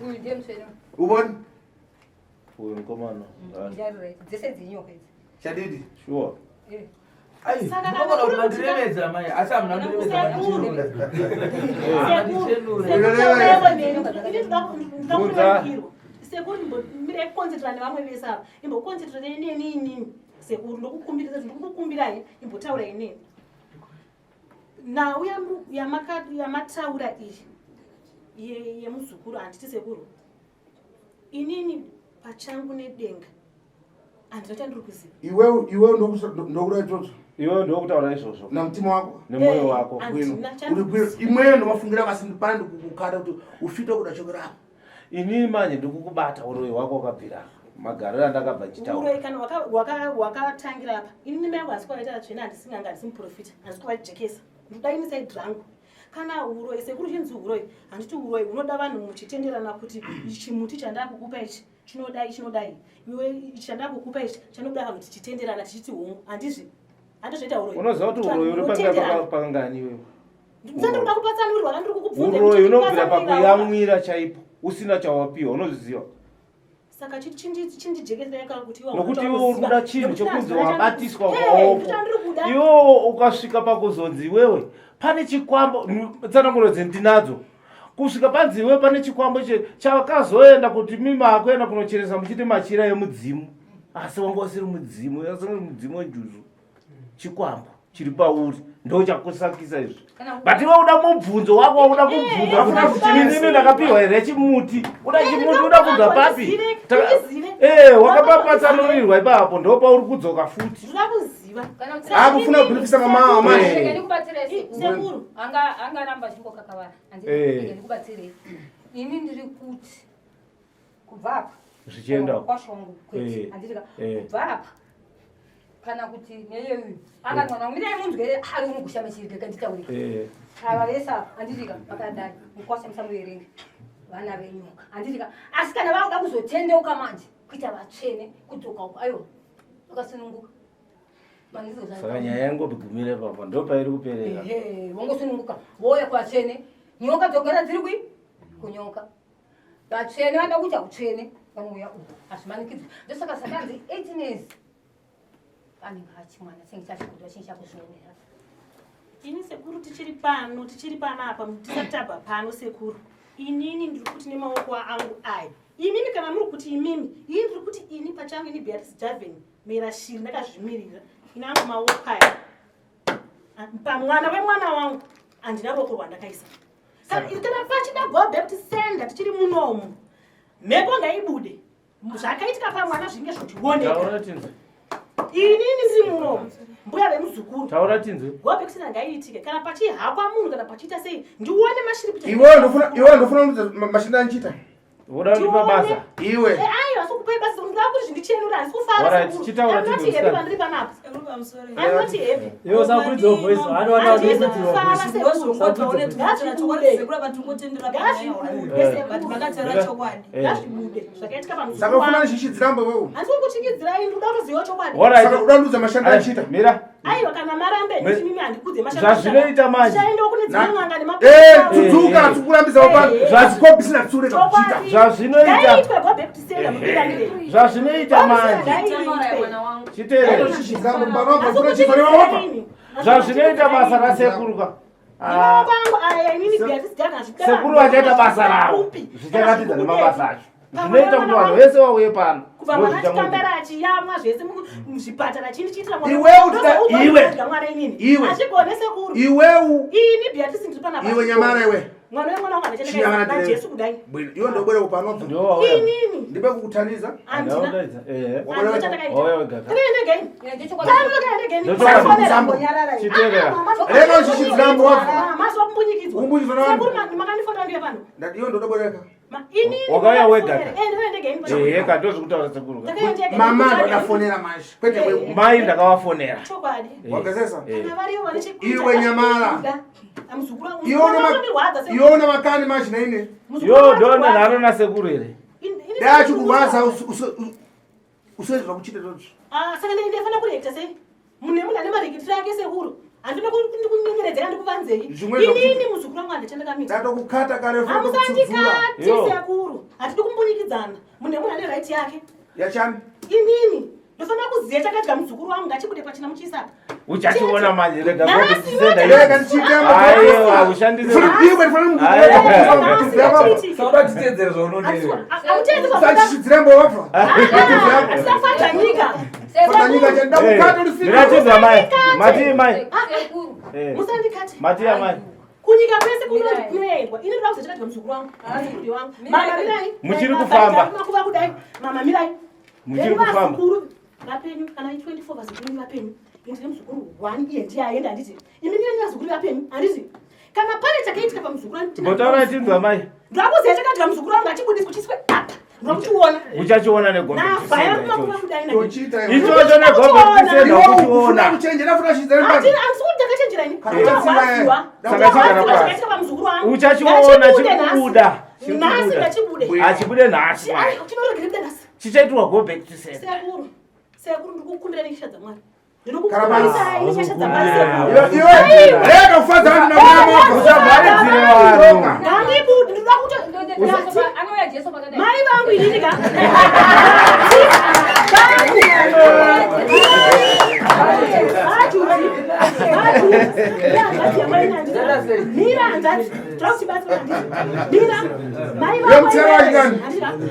[SPEAKER 4] uyu ndiye musvene
[SPEAKER 2] Uboni?
[SPEAKER 3] Uyu mukomana.
[SPEAKER 4] ndiari dzese dzinyoka idzi
[SPEAKER 2] Chadidi.
[SPEAKER 3] Sure.
[SPEAKER 4] Eh.
[SPEAKER 7] Ai,
[SPEAKER 6] Saka
[SPEAKER 7] munogona
[SPEAKER 6] kana
[SPEAKER 7] kuti
[SPEAKER 6] kuri kuti
[SPEAKER 7] mandiremedza mai asi hamuna kundiremedza mandichenura. Mandichenura.
[SPEAKER 6] ndinokureukirwa sekuru imbomirai kukonzentrera nevamwe vese ava imbokonzentrera neni inini sekuru ndokukumbirisa ndikukukumbirai imbotaurai neni nhau yamataura iyi yemuzukuru handiti sekuru inini pachangu nedenga handina chandiri kuziva
[SPEAKER 2] Iwewe iwewe ndokuda izvozvo.
[SPEAKER 3] Iwewe ndokutaura izvozvo.
[SPEAKER 2] Na mutima wako.
[SPEAKER 3] Nemwoyo
[SPEAKER 6] Eh,
[SPEAKER 3] wako.
[SPEAKER 2] Bwino.
[SPEAKER 6] handina
[SPEAKER 2] Uri bwino. Imweyo ndomafungira kasi ndipana ndikukukata kuti ufite kuda chokera apo.
[SPEAKER 3] Inini manje ndikukubata uroyi hwako wakabvira apa. Magariro andakabva ndichitaura.
[SPEAKER 6] uroyi kana wakatangira apa inini mai angu handisi kuvaita tsvene handisi n'anga handisi muprofita handisi kuvajekesa ndoda ini saidi rangu kana uroyi sekuru chinzi uroyi handiti uroyi hunoda vanhu muchitenderana kuti chimuti chandakukupa ichi chinodai chinodai iwe ichi chandakukupa ichi chanoda vanhu tichitenderana tichiti hongu handizvi handizvoita uroyi
[SPEAKER 3] Unoziva kuti uroyi uri
[SPEAKER 6] Unotenderana.
[SPEAKER 3] pakangani iwewe?
[SPEAKER 6] Ndisati kuda kupatsanurirwa ka ndiri kukubvunza
[SPEAKER 3] Uroyi
[SPEAKER 6] kuti
[SPEAKER 3] unobvira
[SPEAKER 6] ndipatsanurira
[SPEAKER 3] pakuyamwira chaipo usina chawapiwa unozviziva.
[SPEAKER 6] saka chindijekesera kuti iwe
[SPEAKER 3] Nokuti
[SPEAKER 6] hauna
[SPEAKER 3] iwe uri kuda
[SPEAKER 6] chawakuziva.
[SPEAKER 3] chinhu
[SPEAKER 6] Nekuti
[SPEAKER 3] chekunzi
[SPEAKER 6] handina
[SPEAKER 3] wabatiswa
[SPEAKER 6] chandiri- Eh,
[SPEAKER 3] maoko.
[SPEAKER 6] ndochandiri kuda.
[SPEAKER 3] Iwewo ukasvika pakuzonzi iwewe pane chikwambo tsananguro dzendinadzo kusvika panzi iwewe pane chikwambo chakazoenda kuti mima akuenda kunocheresa muchiti machira emudzimu asi wanga usiri mudzimu asi uri mudzimu wenjuzu chikwambo chiri pauri ndo chakusakisa izvi but iwe uda mubvunzo wako wauda kubvunza kuti inini ndakapiwa here chimuti uda chimuti uda kubva papi Eh, wakapapatsanurirwa ipapo ndo pauri kudzoka futi
[SPEAKER 6] Ndinoda kuziva.
[SPEAKER 2] Akufuna kubhilifisa mama wako manje.
[SPEAKER 4] Rega ndikubatsire sekuru.
[SPEAKER 6] Sekuru.
[SPEAKER 4] Anga angaramba achingokakavara.
[SPEAKER 3] Eh.
[SPEAKER 4] Rega ndikubatsire. Ini ndiri kuti kubva apa
[SPEAKER 3] Zvichienda uko.
[SPEAKER 4] kwashongo kwete
[SPEAKER 3] Eh.
[SPEAKER 4] handiti ka
[SPEAKER 3] Eh.
[SPEAKER 4] kubva apa kana kuti neyeyu angati mwana wangu mirai munzwe ari unogusha mechirike kanditaurika
[SPEAKER 3] Eh.
[SPEAKER 4] ava vese ava handiti ka vakadai mukwasha musamuverenge vana venyoka handiti ka asi kana vakuda kuzotendeuka manje kuita vatsvene kudzoka uko aiwa vakasununguka
[SPEAKER 3] Saka nyaya yangogumira ipapo ndo pairi kuperera.
[SPEAKER 4] Ehe, wangosununguka wouya kuvatsvene nyoka dzogara dziri kui kunyoka vatsvene vanoda kuita utsvene vanouya uku hazvimanikidzwi ndosaka sakanzi 18 years anenge achimwana chinge chachikudwa chinge chakuzvionera
[SPEAKER 6] Ini sekuru tichiri pano, tichiri panapa, tisati tabva pano sekuru. Inini ndiri kuti nemaoko angu aya. Imimi kana muri kuti imimi, ini ndiri kuti ini pachangu ini Beatrice Javen, mera shiri ndakazvimirira. Ine angu maoko aya. Pamwana wemwana wangu handina ruoko rwandakaisa. Kana pachida go back to sender tichiri munomu. Mhepo ngaibude. Zvakaitika pamwana zvinge zvotioneka.
[SPEAKER 3] Taura tinzwe.
[SPEAKER 6] Inini ndiri munomu. Mbuya vemuzukuru.
[SPEAKER 3] Taura tinzwe.
[SPEAKER 6] Gobekisina ngaiitike kana pachihakwa munhu kana pachiita sei ndione mashiripiti
[SPEAKER 2] Iwewe ndofuna iwewe ndofuna kuti mashinda anchiita.
[SPEAKER 3] Uda kundipa basa.
[SPEAKER 2] Iwe.
[SPEAKER 6] aiwa sikupai yebasa ndinoda kuti zvindichenura handisi kufara
[SPEAKER 3] Alright,
[SPEAKER 6] sekuru.
[SPEAKER 3] chitaura
[SPEAKER 6] I'm not
[SPEAKER 3] tidzi,
[SPEAKER 6] happy
[SPEAKER 3] musikana.
[SPEAKER 6] pandiri panapa. I'm not happy.
[SPEAKER 5] Iwe usakuridzawo voice, anowana
[SPEAKER 6] Handisi
[SPEAKER 5] kukudziwa
[SPEAKER 6] kufara
[SPEAKER 5] voice.
[SPEAKER 6] sekuru.
[SPEAKER 5] Eh.
[SPEAKER 6] Zvakaitika pamuzuku
[SPEAKER 2] Saka ufuna
[SPEAKER 6] wangu.
[SPEAKER 2] ndichishidzira wewe.
[SPEAKER 6] Handisi kukuchingidzirai ndinoda kutoziva chokwadi.
[SPEAKER 3] Alright.
[SPEAKER 2] Saka uda nduza mashanda achiita.
[SPEAKER 3] Mira.
[SPEAKER 6] Aiwa kana marambe
[SPEAKER 3] Me-
[SPEAKER 6] nditi mimi handikudze
[SPEAKER 3] Zvazvinoita manje.
[SPEAKER 6] Ndichaendawo kune dzimwe n'anga
[SPEAKER 2] Eh,
[SPEAKER 6] nemapurisa.
[SPEAKER 2] tsudzuka tsukurambisa wapano. Zvazvikobisina tsureka kuchita.
[SPEAKER 3] Zvazvinoita.
[SPEAKER 6] Ngaiitwe go back to sender mubiranire.
[SPEAKER 3] Zvazvinoita manje. Chiteerere. Zvazvinoita basa rasekuruka. Ah,
[SPEAKER 6] Maoko angu aya inini Beatrice Jaga hazvipera.
[SPEAKER 3] Sekuru vachaita basa ravo. Zvicharatidza nemabasa acho. Zvinoita kuti vanhu vese vauye pano.
[SPEAKER 6] Kubva mwana
[SPEAKER 3] Ndozvichamuita.
[SPEAKER 6] achitambara achiyamwa zvese muzvipatara chini chiitira mwana.
[SPEAKER 2] Iwewe uta- iwe.
[SPEAKER 6] Mwana inini.
[SPEAKER 2] Iwe.
[SPEAKER 6] Hazvigone sekuru.
[SPEAKER 2] Iwewu.
[SPEAKER 6] Ini Beatrice ndiri panapa.
[SPEAKER 2] Iwe nyamara iwe.
[SPEAKER 6] Mwana wemwana wangu
[SPEAKER 2] Chinyamara
[SPEAKER 6] anachendeka
[SPEAKER 2] direi.
[SPEAKER 6] naJesu kudai.
[SPEAKER 2] Bwino, iwe ndobwera kupanobva.
[SPEAKER 6] Inini.
[SPEAKER 2] Ndipe kukutaniza.
[SPEAKER 6] Handina.
[SPEAKER 2] Wabwera
[SPEAKER 3] Wauya wega.
[SPEAKER 2] Lero chichidzirambo wabva.
[SPEAKER 6] Mazuva kumbunyikidzwa.
[SPEAKER 2] Kumbunyikidzwa navanhu.
[SPEAKER 6] Sekuru makandifota ndiye pano.
[SPEAKER 2] Ndati iwe ndodobwereka.
[SPEAKER 6] Inini.
[SPEAKER 3] Wakauya wega ka?
[SPEAKER 6] Eh, ndinoenda ega ini.
[SPEAKER 3] Ehe, ka ndozvikutaura sekuru ka.
[SPEAKER 6] Ndakaenda ega.
[SPEAKER 2] Mama ndakafonera manje. Kwete wewe.
[SPEAKER 3] Mai ndakavafonera.
[SPEAKER 6] Chokwadi.
[SPEAKER 2] Wagezesa?
[SPEAKER 3] Eh.
[SPEAKER 6] Kana variyo vane chekuita.
[SPEAKER 2] Iwe nyamara.
[SPEAKER 6] Muzukuru wangu.
[SPEAKER 2] Iwe una
[SPEAKER 6] Unondirwadza sekuru.
[SPEAKER 2] iwe una makani manje naine.
[SPEAKER 3] Yo ndone nharo nasekuru here.
[SPEAKER 2] Dai achikurwadza usezva kuchita izvozvo.
[SPEAKER 6] Ah, saka ndinofanira kurekta sei? Munhu nemunhu ane mareketero ake sekuru. Handina kunyengeredzera ndikuvanzei.
[SPEAKER 2] Zvimwe zvakuti-
[SPEAKER 6] Inini muzukuru wangu handichandakamira.
[SPEAKER 2] Ndatokukata kare futi
[SPEAKER 6] Hamusandikati
[SPEAKER 2] Yo.
[SPEAKER 6] sekuru. Hatidi kumbunyikidzana. Munhu nemunhu ane right yake.
[SPEAKER 2] Yachani.
[SPEAKER 6] Inini ndofanira kuziva chakadya muzukuru wangu ngachibude pachina muchiisa apa.
[SPEAKER 3] Uchachiona manje rega
[SPEAKER 6] Nhasi
[SPEAKER 3] go back to sender.
[SPEAKER 2] Rega ndichiita
[SPEAKER 3] Aiwa, ushandise.
[SPEAKER 7] Sauda titedzere zvaunodewe.
[SPEAKER 2] Usachichidzirambo wabva.
[SPEAKER 6] Asafadza nyika.
[SPEAKER 2] Fadza nyika chani. Ndakukata uri fika.
[SPEAKER 3] Ndiratidza mai. Mati mai. Eh.
[SPEAKER 6] Musandikati.
[SPEAKER 3] Mati amai.
[SPEAKER 6] Kunyika kwese kunoendwa. Ini ndoda kuziva chakadya muzukuru wangu. Muzukuru wangu. Mama mirai.
[SPEAKER 3] Muchiri kufamba.
[SPEAKER 6] Makuva kudai. Mama mirai.
[SPEAKER 3] Muchiri
[SPEAKER 6] Venyu
[SPEAKER 3] kufamba.
[SPEAKER 6] vazukuru vapenyu kana 24 vazukuru vapenyu. Ini ndine muzukuru 1 iye ndiye aenda handiti. Imi mine vazukuru vapenyu handiti. Kana pane chakaitika pamuzukuru wangu.
[SPEAKER 3] Mbotaura tinzwa mai.
[SPEAKER 6] Ndakuziva chakadya muzukuru wangu achibudiswa chiswe apa. Ndokuchiona.
[SPEAKER 3] Uchachiona negombe.
[SPEAKER 6] Navhaya kumakuva kudai naye.
[SPEAKER 3] Ichocho negombe kusenda uchiona.
[SPEAKER 2] Kuchenjera futi achidzira
[SPEAKER 6] Handina handisi kuti ndakachenjera ini.
[SPEAKER 3] Kana
[SPEAKER 6] Ndarwadziwa.
[SPEAKER 3] Saka
[SPEAKER 6] Ndarwadziwa
[SPEAKER 3] chigara pasi.
[SPEAKER 6] zvakaitika pamuzukuru wangu.
[SPEAKER 3] Uchachiona
[SPEAKER 6] Ngachibude nhasi.
[SPEAKER 3] chikubuda.
[SPEAKER 6] Nhasi ngachibude.
[SPEAKER 3] Achibude nhasi. mai.
[SPEAKER 6] Ai, chinoregera kubuda nhasi.
[SPEAKER 3] Chichaitwa go back to sender.
[SPEAKER 6] Sekuru. Sekuru ndiri kukumbira nenyasha dzaMwari.
[SPEAKER 2] Karabasi.
[SPEAKER 6] Ndinokukumbirai nenyasha dzaMwari sekuru.
[SPEAKER 2] Iwe rega kufadza vanhu nakuya mabva.
[SPEAKER 3] Usavharidzire vanhu.
[SPEAKER 6] Ngandibude ndinoda kuti
[SPEAKER 4] Anouya Jesu pakadai.
[SPEAKER 6] mai vangu inini ka. Mira hanzvadzi, toda kuti tibatsire handiti. Mira, mai vangu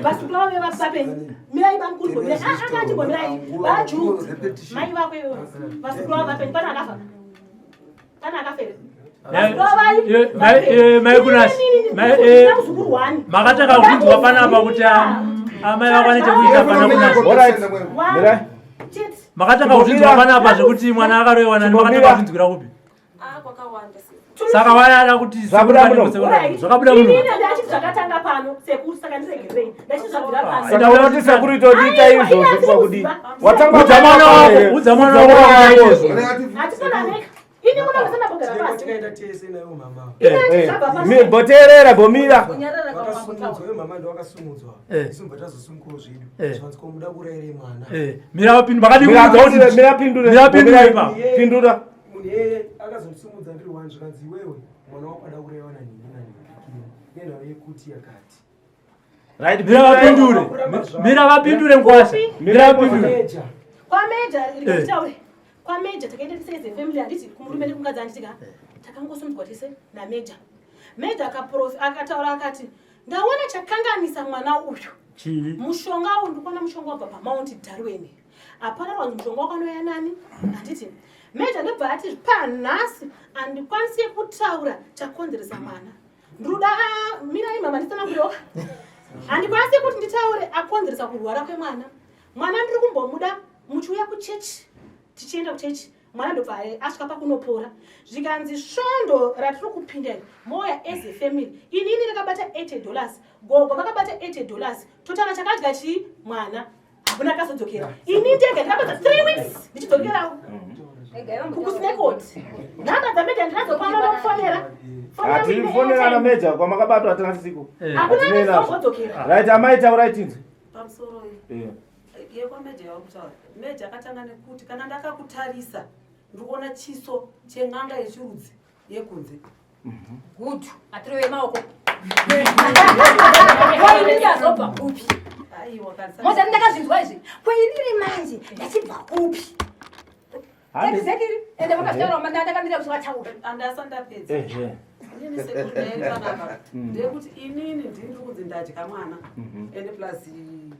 [SPEAKER 6] vazukuru vavo vevapenyu. Mirai bamukuru gomirai. Ah, anga andigomirai. Vaju. Mai vako iwewe. Vazukuru vavo vapenyu. Pane akafa. Pane akafa here?
[SPEAKER 5] Mai kunasi makatanga kuzvinzwa panapa kuti amai vakwane chekuita pana kunasi
[SPEAKER 3] Mira.
[SPEAKER 5] makatanga kuzvinzwa panapa zvekuti mwana akaroiwa nani makatanga kuzvinzwira kupi saka vayada kuti
[SPEAKER 3] Zvabuda muno.
[SPEAKER 5] zvakabuda muno
[SPEAKER 6] Inini ndachiti zvakatanga pano sekuru saka ndiregerei. Ndachiti zvabvira pano.
[SPEAKER 3] Saka unoti sekuru itodiita izvozvo kwakudii? Watanga
[SPEAKER 5] Udza mwana wako, udza mwana wako
[SPEAKER 3] wako.
[SPEAKER 6] Hatifananeka. Ini muno musina kugara pasi.
[SPEAKER 11] Tikaenda tese nayo mama.
[SPEAKER 3] Boteerera bomira.
[SPEAKER 11] Vakasumudzwa, iwe mama ndowakasumudzwa.
[SPEAKER 5] Eh.
[SPEAKER 11] Isu mbva tazosumukawo zvedu.
[SPEAKER 5] Eh.
[SPEAKER 11] Zvanzi ko muda kurayire mwana.
[SPEAKER 5] Eh, mira vapindu makadi
[SPEAKER 3] Mira
[SPEAKER 5] kuudza kuti
[SPEAKER 3] pindure, mira pindure.
[SPEAKER 5] mira pindure
[SPEAKER 3] Mira-
[SPEAKER 5] ipapo
[SPEAKER 3] Pindura.
[SPEAKER 11] Munhu iyeye akazondisumudza ndiri wani zvikanzi iwewe mwana wako ada kuraiwa nanhingi nanhingi nenhau yekuti yakati.
[SPEAKER 3] Right.
[SPEAKER 5] mira vapindure mira vapindure ngwasha mira vapindure
[SPEAKER 11] Meja.
[SPEAKER 6] Kwameja rikataure. Kwameja takaenda tese as a family handiti kumurume nekumukadzi handiti ka. Takangosumudzwa tese nameja. Meja akaprofi akataura akati ndaona chakanganisa mwana uyu.
[SPEAKER 5] chii
[SPEAKER 6] Mushonga uyu ndikuona mushonga wabva paMount Darwin. Hapana rwanzi mushonga wakanouya nani handiti. Meja ndobva ati panhasi handikwanisi kutaura chakonzeresa mwana. Ndinoda ah, mirai mama nditsanangurewo. Handikwanisi kuti nditaure akonzeresa kurwara kwemwana. Mwana ndiri kumbomuda muchiuya kuchechi tichienda kuchechi Mwana ndobva asvika pakunopora. Zvikanzi svondo ratiri kupinda iri moya as a family. Inini ndakabata 80 dollars, gogo vakabata 80 dollars. Totara chakadya chii mwana. Hakuna akazodzokera. Ini ndega ndakapedza 3 weeks ndichidzokerawo. Kukusnekoti. Nhamba dzameja ndinadzo pano nokufonera.
[SPEAKER 3] Hatifonerana meja kwamakabatwa hatina tisiko.
[SPEAKER 6] Hakuna akazodzokera.
[SPEAKER 3] Right, amai taurai tinzwe.
[SPEAKER 12] Pamusoro iyi. Yekwameja yakutaura. Meja akatanga nekuti kana ndakakutarisa ndikuona chiso chen'anga yechirudzi yekunze.
[SPEAKER 4] Good. Atirove maoko. Kwainini ndazobva kupi?
[SPEAKER 12] Aiwa kanisa.
[SPEAKER 4] Moza ndakazvinzwa izvi. Kwainini manje ndachibva kupi? Exactly. Ende vakazvitaura manda ndakamira kuti vataura.
[SPEAKER 12] Andasa ndapedza. Inini sekuru ndairi panapa. Ndeyekuti inini ndini kunzi ndadya mwana. And plus inini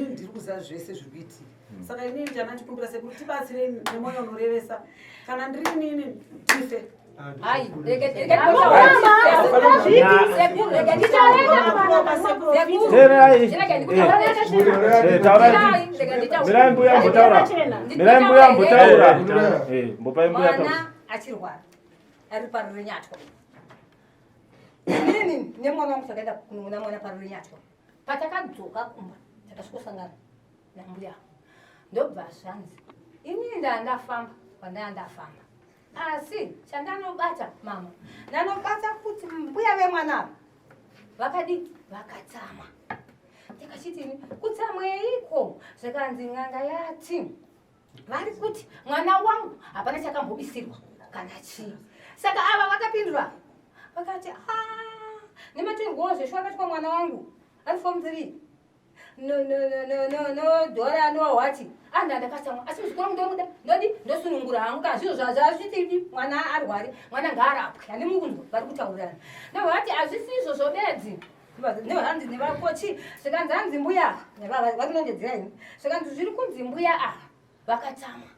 [SPEAKER 12] ndiri kuziva zvese zviri kuitika. Saka inini chandandikumbira sekuru tibatsirei nemwoyo unorevesa. Kana ndiri inini tife.
[SPEAKER 4] Hai,
[SPEAKER 3] Mirai mbuya mbotaura. Mirai mbuya mbotaura. Mbopai mbuya taura.
[SPEAKER 4] Mwana achirwara ari parurenyatwa. Inini nemwana wangu takaenda kunoona mwana parurenyatwa. Patakadzoka kumba takasvikosangana nambuya. Ndobva zvanzi inini ndandafamba kwandanga ndafamba. Asi chandanobata mama ndanobata kuti mbuya vemwana ava vakadi vakatsamwa. Ndikachiti kutsamweiko? Zvakanzi n'anga yati vari kuti mwana wangu hapana chakambobisirwa kana chii. Saka ava vakapindura vakati nematirwawo zveshuwa akaitwa mwana wangu ari form 3 no no no no no no dhora no wati anda ndakatsamwa asi muzukuru wangu ndomuda ndodi ndosunungura hangu kana zvizvo zvazvitidi mwana arware mwana ngaarapwe handi mukunzwa vari kutaurirana ndovati hazvisi izvozvo bedzi nehanzi nevakochi zvikanzi hanzi mbuya varinondedzera ini zvikanzi zviri kunzi mbuya ava vakatsamwa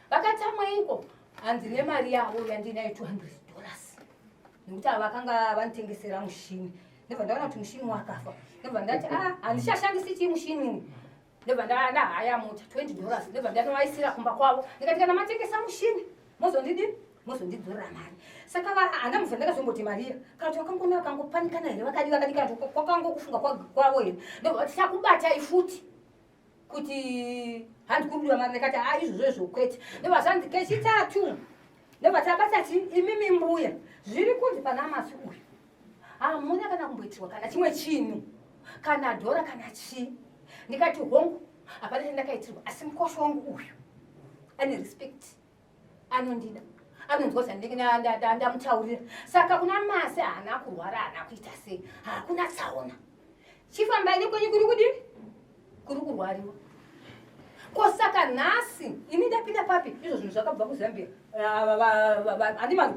[SPEAKER 4] vakatsamwa iko hanzi nemari yavo yandinayo $200 nekuti ava vakanga vanitengesera mushini ndobva ndaona kuti mushini wakafa ndobva ndati handichashandisi chii mushini uyu ndobva ndahaya mota $20 ndobva ndanovaisira kumba kwavo ndikati kana matengesa mushini mozondidi mozondidzorera mari saka handamubva ndakazomboti mariya kana kuti vakangona vakangopanikana here vakadi vakadi kana kuti kwakangokufunga kwavo here ndobva vati takubatai futi kuti handi kubudiwa mari ndikati a izvozvo izvo kwete ndobva zvanzi kechitatu ndobva tabata chi imimi mbuya zviri kunzi pana masi uyu hamuna kana kumboitirwa kana chimwe chinhu kana dhora kana chii ndikati hongu hapana chandakaitirwa asi mukosho wangu uyu ane respect anondida anonzwa zvandinenge ndamutaurira saka kuna masi haana kurwara haana kuita sei hakuna tsaona chifambai nekwenyu kuri kudini kuri kurwariwa ko saka nhasi ini ndapinda papi izvo zvinhu zvakabva kuzambia handimani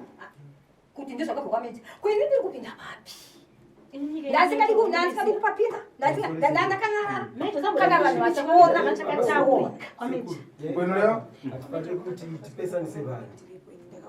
[SPEAKER 4] kuti ndezvakabva kwameja ko ini ndiri kupinda papi ndasingadi kupapinda ndakanyarara kana vanhu vachiona
[SPEAKER 11] hatifaniri kuti tipesanise vanhu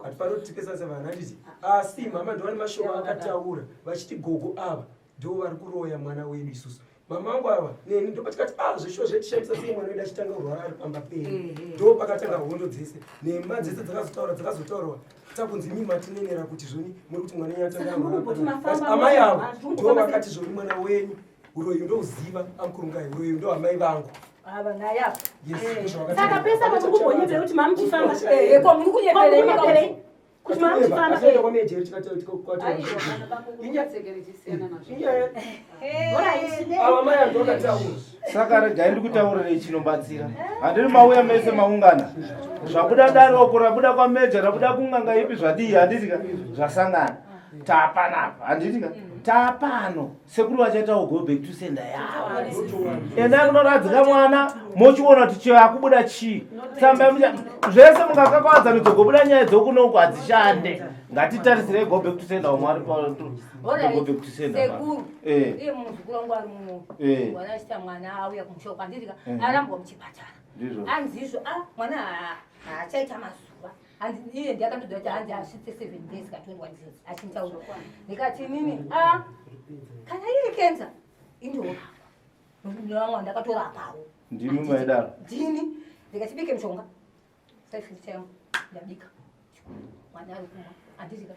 [SPEAKER 11] hatifaniri kuti tipesanise vanhu handiti asi mama ndovane mashoko akataura vachiti gogo ava ndo vari kuroya mwana wedu isusu mama vangu ava neni ndopatikati zveshuwa zvetishamisa sei mwana wedu achitanga kurwara ari pamba pedu ndo pakatanga hondo dzese nhema dzese dzakazotaura dzakazotaurwa takunzi imi matinenera kuti zvoni muri kuti mwana wenyu atanga kurwara amai avo ndo vakati zvoni mwana wenyu uroyi ndouziva amukurungai uroyi ndo amai vangu
[SPEAKER 4] ava naye apa
[SPEAKER 6] Saka pese apa muri kumbonyepera kuti mamuchifamba.
[SPEAKER 4] Ko muri kunyeperei
[SPEAKER 6] Kuti mamuchifamba.
[SPEAKER 3] Saka regai ndikutaurirei chinobatsira. Handiri mauya mese maungana. Zvabuda daroko rabuda kwameja rabuda kun'anga ipi zvadii handiti ka zvasangana. Tapanapa handiti ka tapano sekuru vachaitawo go back to sender yavo. Endai kunoradzika mwana mochiona kuti chakubuda chii. Tsamba zvese mungakakwadza midzogobuda nyaya dzokunoku hadzishande. Ngatitarisirei go back to sender umwe ari pa go back to sender.
[SPEAKER 4] Sekuru iye muzukuru wangu ari muno mwana achita mwana auya kumusha uko handiti ka arambwa muchipatara anzi izvo mwana haachaita mazuva hanzi iye ndiye akandodza kuti hanzi asvitse 7 days ka 21 days achinditaura ndikati inini kana iri kenza indorapwa nevamwe ndakatorapawo
[SPEAKER 3] Ndimi maidaro.
[SPEAKER 4] Ndini. Ndikachibike mushonga. 550 yangu ndabika. Mwana ari kumwa. Handiti ka.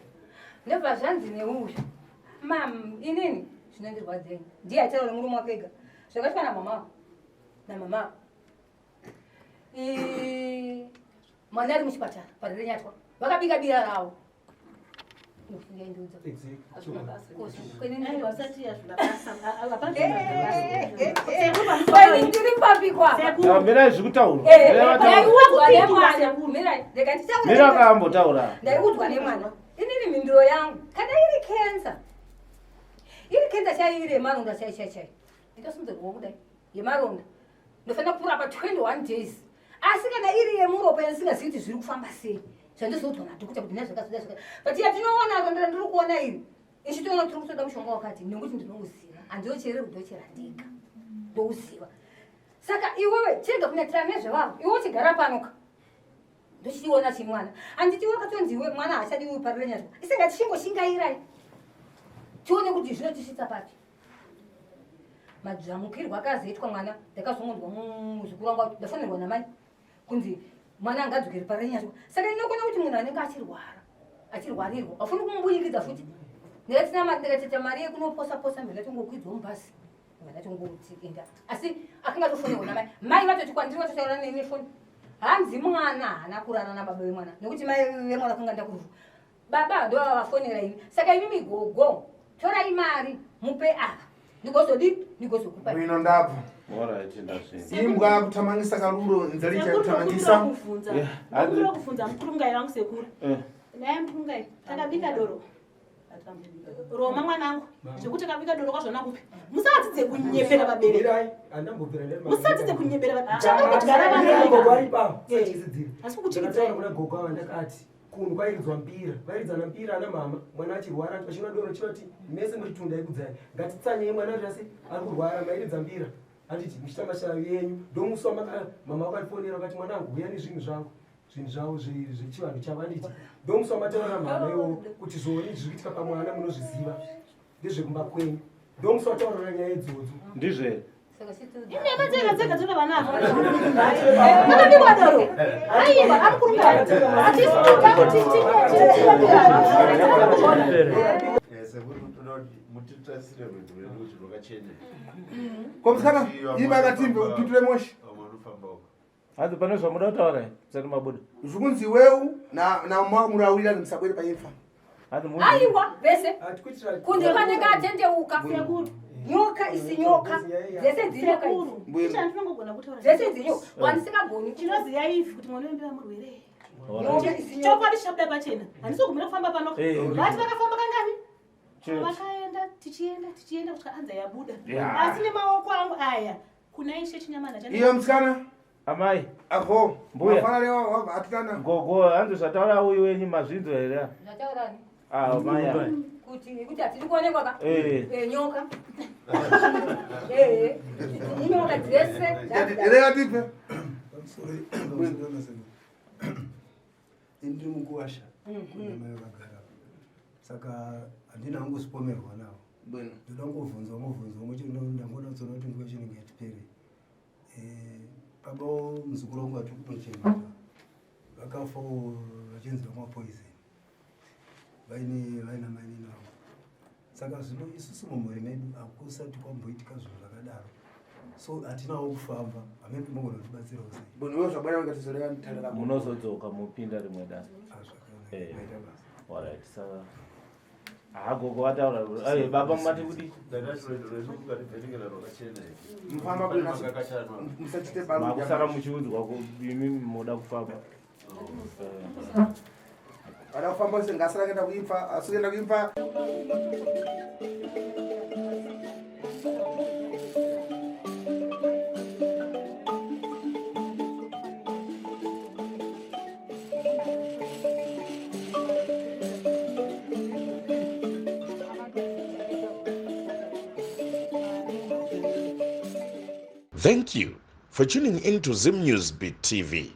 [SPEAKER 4] Ndobva zvanzi neuyu. Mam, inini zvinondirwadzei. Ndiye aitaura nemurume wake ega. Zvakaitwa namama. Namama. Mwana ari muchipatara paRenyatwa. Vakabika bira ravo.
[SPEAKER 3] Mirai zvikutaurwa. Mira akaambotaura.
[SPEAKER 4] Ndaiudzwa nemwana. Inini mhinduro yangu kana iri kenza. Iri kenza chaiyo iri yemaronda chai chai chai. Ndinosimudza ruoko kudai yemaronda. Ndofanira kurapa 21 days. Asi kana iri yemuropa yandisingazivi kuti zviri kufamba sei. Zvandizoudzwa nadhokota kuti nezvakazoda zvakati. But yatinoona ronda randiri kuona iri. Ichitoona tiri kutoda mushonga wakati nekuti ndinouziva. Handiochereri ndochera ndega. Ndouziva. Saka iwewe chirega kunetsana nezvevanhu. Iwe uchigara pano ka. Ndochiona chimwana. Handiti wakatonzi iwe mwana haachadi uyu parire nyazvo. Isinga tichingoshingaira. Tione kuti zvinotisvitsa papi. Madzvamukirwa akazoitwa mwana ndakazongonzwa muzukuru wangu ndafonerwa namai kunzi mwana angadzokere parenyatwa. Saka ndinokona kuti munhu anenge achirwara achirwarirwa afuni kumubunyikidza futi. Ndikatina mari ndikateta mari yekunoposa posa mberi ndatongokwidzawo mubhasi. Ndatongokuti enda. Asi akanga atofonerwa namai. Mai vatoti kwandiri vatotaura neni nefoni. Hanzi mwana haana kurara nababa vemwana nekuti mai vemwana kanga ndakurufu. Baba ndo vavafonera ini. Saka imimi gogo torai mari mupe ava. Ndigozodi ndigozokupa.
[SPEAKER 2] Bwino ndabva.
[SPEAKER 3] Alright, ndazvinzwa.
[SPEAKER 2] Imbwa kutamangisa karuro nzari chakuthamangisa.
[SPEAKER 6] Ndinokumbira kubvunza mukurungai vangu sekuru. Naye mukurungai takabika doro. Roma mwanangu, zvekuti takabika doro kwazvona kupi? Musadzidze kunyepera vabereki. Musadzidze kunyepera vabereki. Chakakudyara vana.
[SPEAKER 11] Gogo ari pano. Sachisidzira.
[SPEAKER 6] Asi kukuchikidzai.
[SPEAKER 11] Ndakataura kuna gogo ava ndakati kunhu kwairidzwa mpira vairidzana mpira ana mama mwana achirwara vachinwa doro chivati mese muri tunda ikudzai ngatitsanyei mwana ari asi ari kurwara mairidza mpira handiti muchiita mashavi enyu ndomusi wamaka mama vakatifonera vakati mwanangu huya nezvinhu zvangu zvinhu zvavo zvechivanhu chavo handiti ndomusi wamataura mama iwowo kuti zvoni zviri kuitika pamwana munozviziva ndezvekumba kwenyu ndomusi wataurira nyaya idzodzo
[SPEAKER 3] Ndizvo here?
[SPEAKER 6] Inhema dzega dzega dzine vana ava. Makabikwa doro. Aiwa, ari kurunga. Hatisi kuda kuti
[SPEAKER 13] Sekuru toda kuti mutitarisire rwendo rwedu kuti rwakachena.
[SPEAKER 2] Komusikana, imba yakatimbe upindure moshi.
[SPEAKER 13] Vamwe vanofamba uko.
[SPEAKER 3] Hanzi pane zvamuda kutaura here? Musati mabuda.
[SPEAKER 2] Zvikunzi iwewu na na murawira musabwere paimfa.
[SPEAKER 3] Hanzi
[SPEAKER 4] Aiwa vese. Kunze panenge atendeuka. Nyoka isi nyoka. Dzese dzinyoka idzi.
[SPEAKER 6] Chandinongogona kutaura.
[SPEAKER 4] Dzese dzinyoka. Wandisingagoni.
[SPEAKER 6] Tinoziva ivi kuti mwana wembe amurwere.
[SPEAKER 4] Nyoka isi nyoka.
[SPEAKER 6] Chokwadi chichabuda pachena. Handisi kugumira kufamba pano.
[SPEAKER 3] Eh.
[SPEAKER 6] Vati vakafamba kangani?
[SPEAKER 3] Chete.
[SPEAKER 6] Vakaenda tichienda tichienda kusvika anza yabuda.
[SPEAKER 3] Yeah.
[SPEAKER 6] Asi nemaoko angu aya kuna ishe chinyamana chane.
[SPEAKER 2] Iyo musikana.
[SPEAKER 3] Amai.
[SPEAKER 2] Aho.
[SPEAKER 3] Mbuya.
[SPEAKER 2] Mafana leo hatitana.
[SPEAKER 3] Gogo, hanzi zvataura uyu wenyu mazvinzwa here?
[SPEAKER 4] Zvataurani.
[SPEAKER 3] Ah, mai. ava.
[SPEAKER 4] Kuti kuti hatidi kuonekwa ka.
[SPEAKER 3] Eh.
[SPEAKER 4] Eh, nyoka. Eh. Inyoka dzese.
[SPEAKER 2] Rega tipe.
[SPEAKER 14] Ini ndiri mukuwasha kune mai vakagara saka handina hangu kusipomerwa navo ndoda kungovhunzwa mubvunzo umwe chete ndangonatsoona kuti nguva yacho inenge yatipere. Baba muzukuru wangu vatiri kutochema vakafawo vachinzi vamwa poison vaine vaina mainini vangu saka zvino isusu mumhuri medu hakusati kwamboitika zvinhu zvakadaro so hatinawo kufamba hamene mogona kutibatsirawo sei
[SPEAKER 2] Bwino wewe zvabwana ungatizoreva mutanda rako.
[SPEAKER 3] Munozodzoka mupinda rimwe dare. Eh. Alright, saka Ah, gogo vataura. Eh, baba mati kudi.
[SPEAKER 13] Ndakati rwendo rwedu kukativhenekera rwakachena here.
[SPEAKER 2] Mufamba
[SPEAKER 13] Pane
[SPEAKER 2] bwino.
[SPEAKER 13] makakachanwa.
[SPEAKER 2] Musachite balu.
[SPEAKER 3] Makusara muchiudzwa ku imi muda kufamba.
[SPEAKER 2] Ada kufamba wese ngasara kuenda kuimfa, asi kuenda kuimfa.
[SPEAKER 1] Thank you for tuning in to Zim News Beat TV.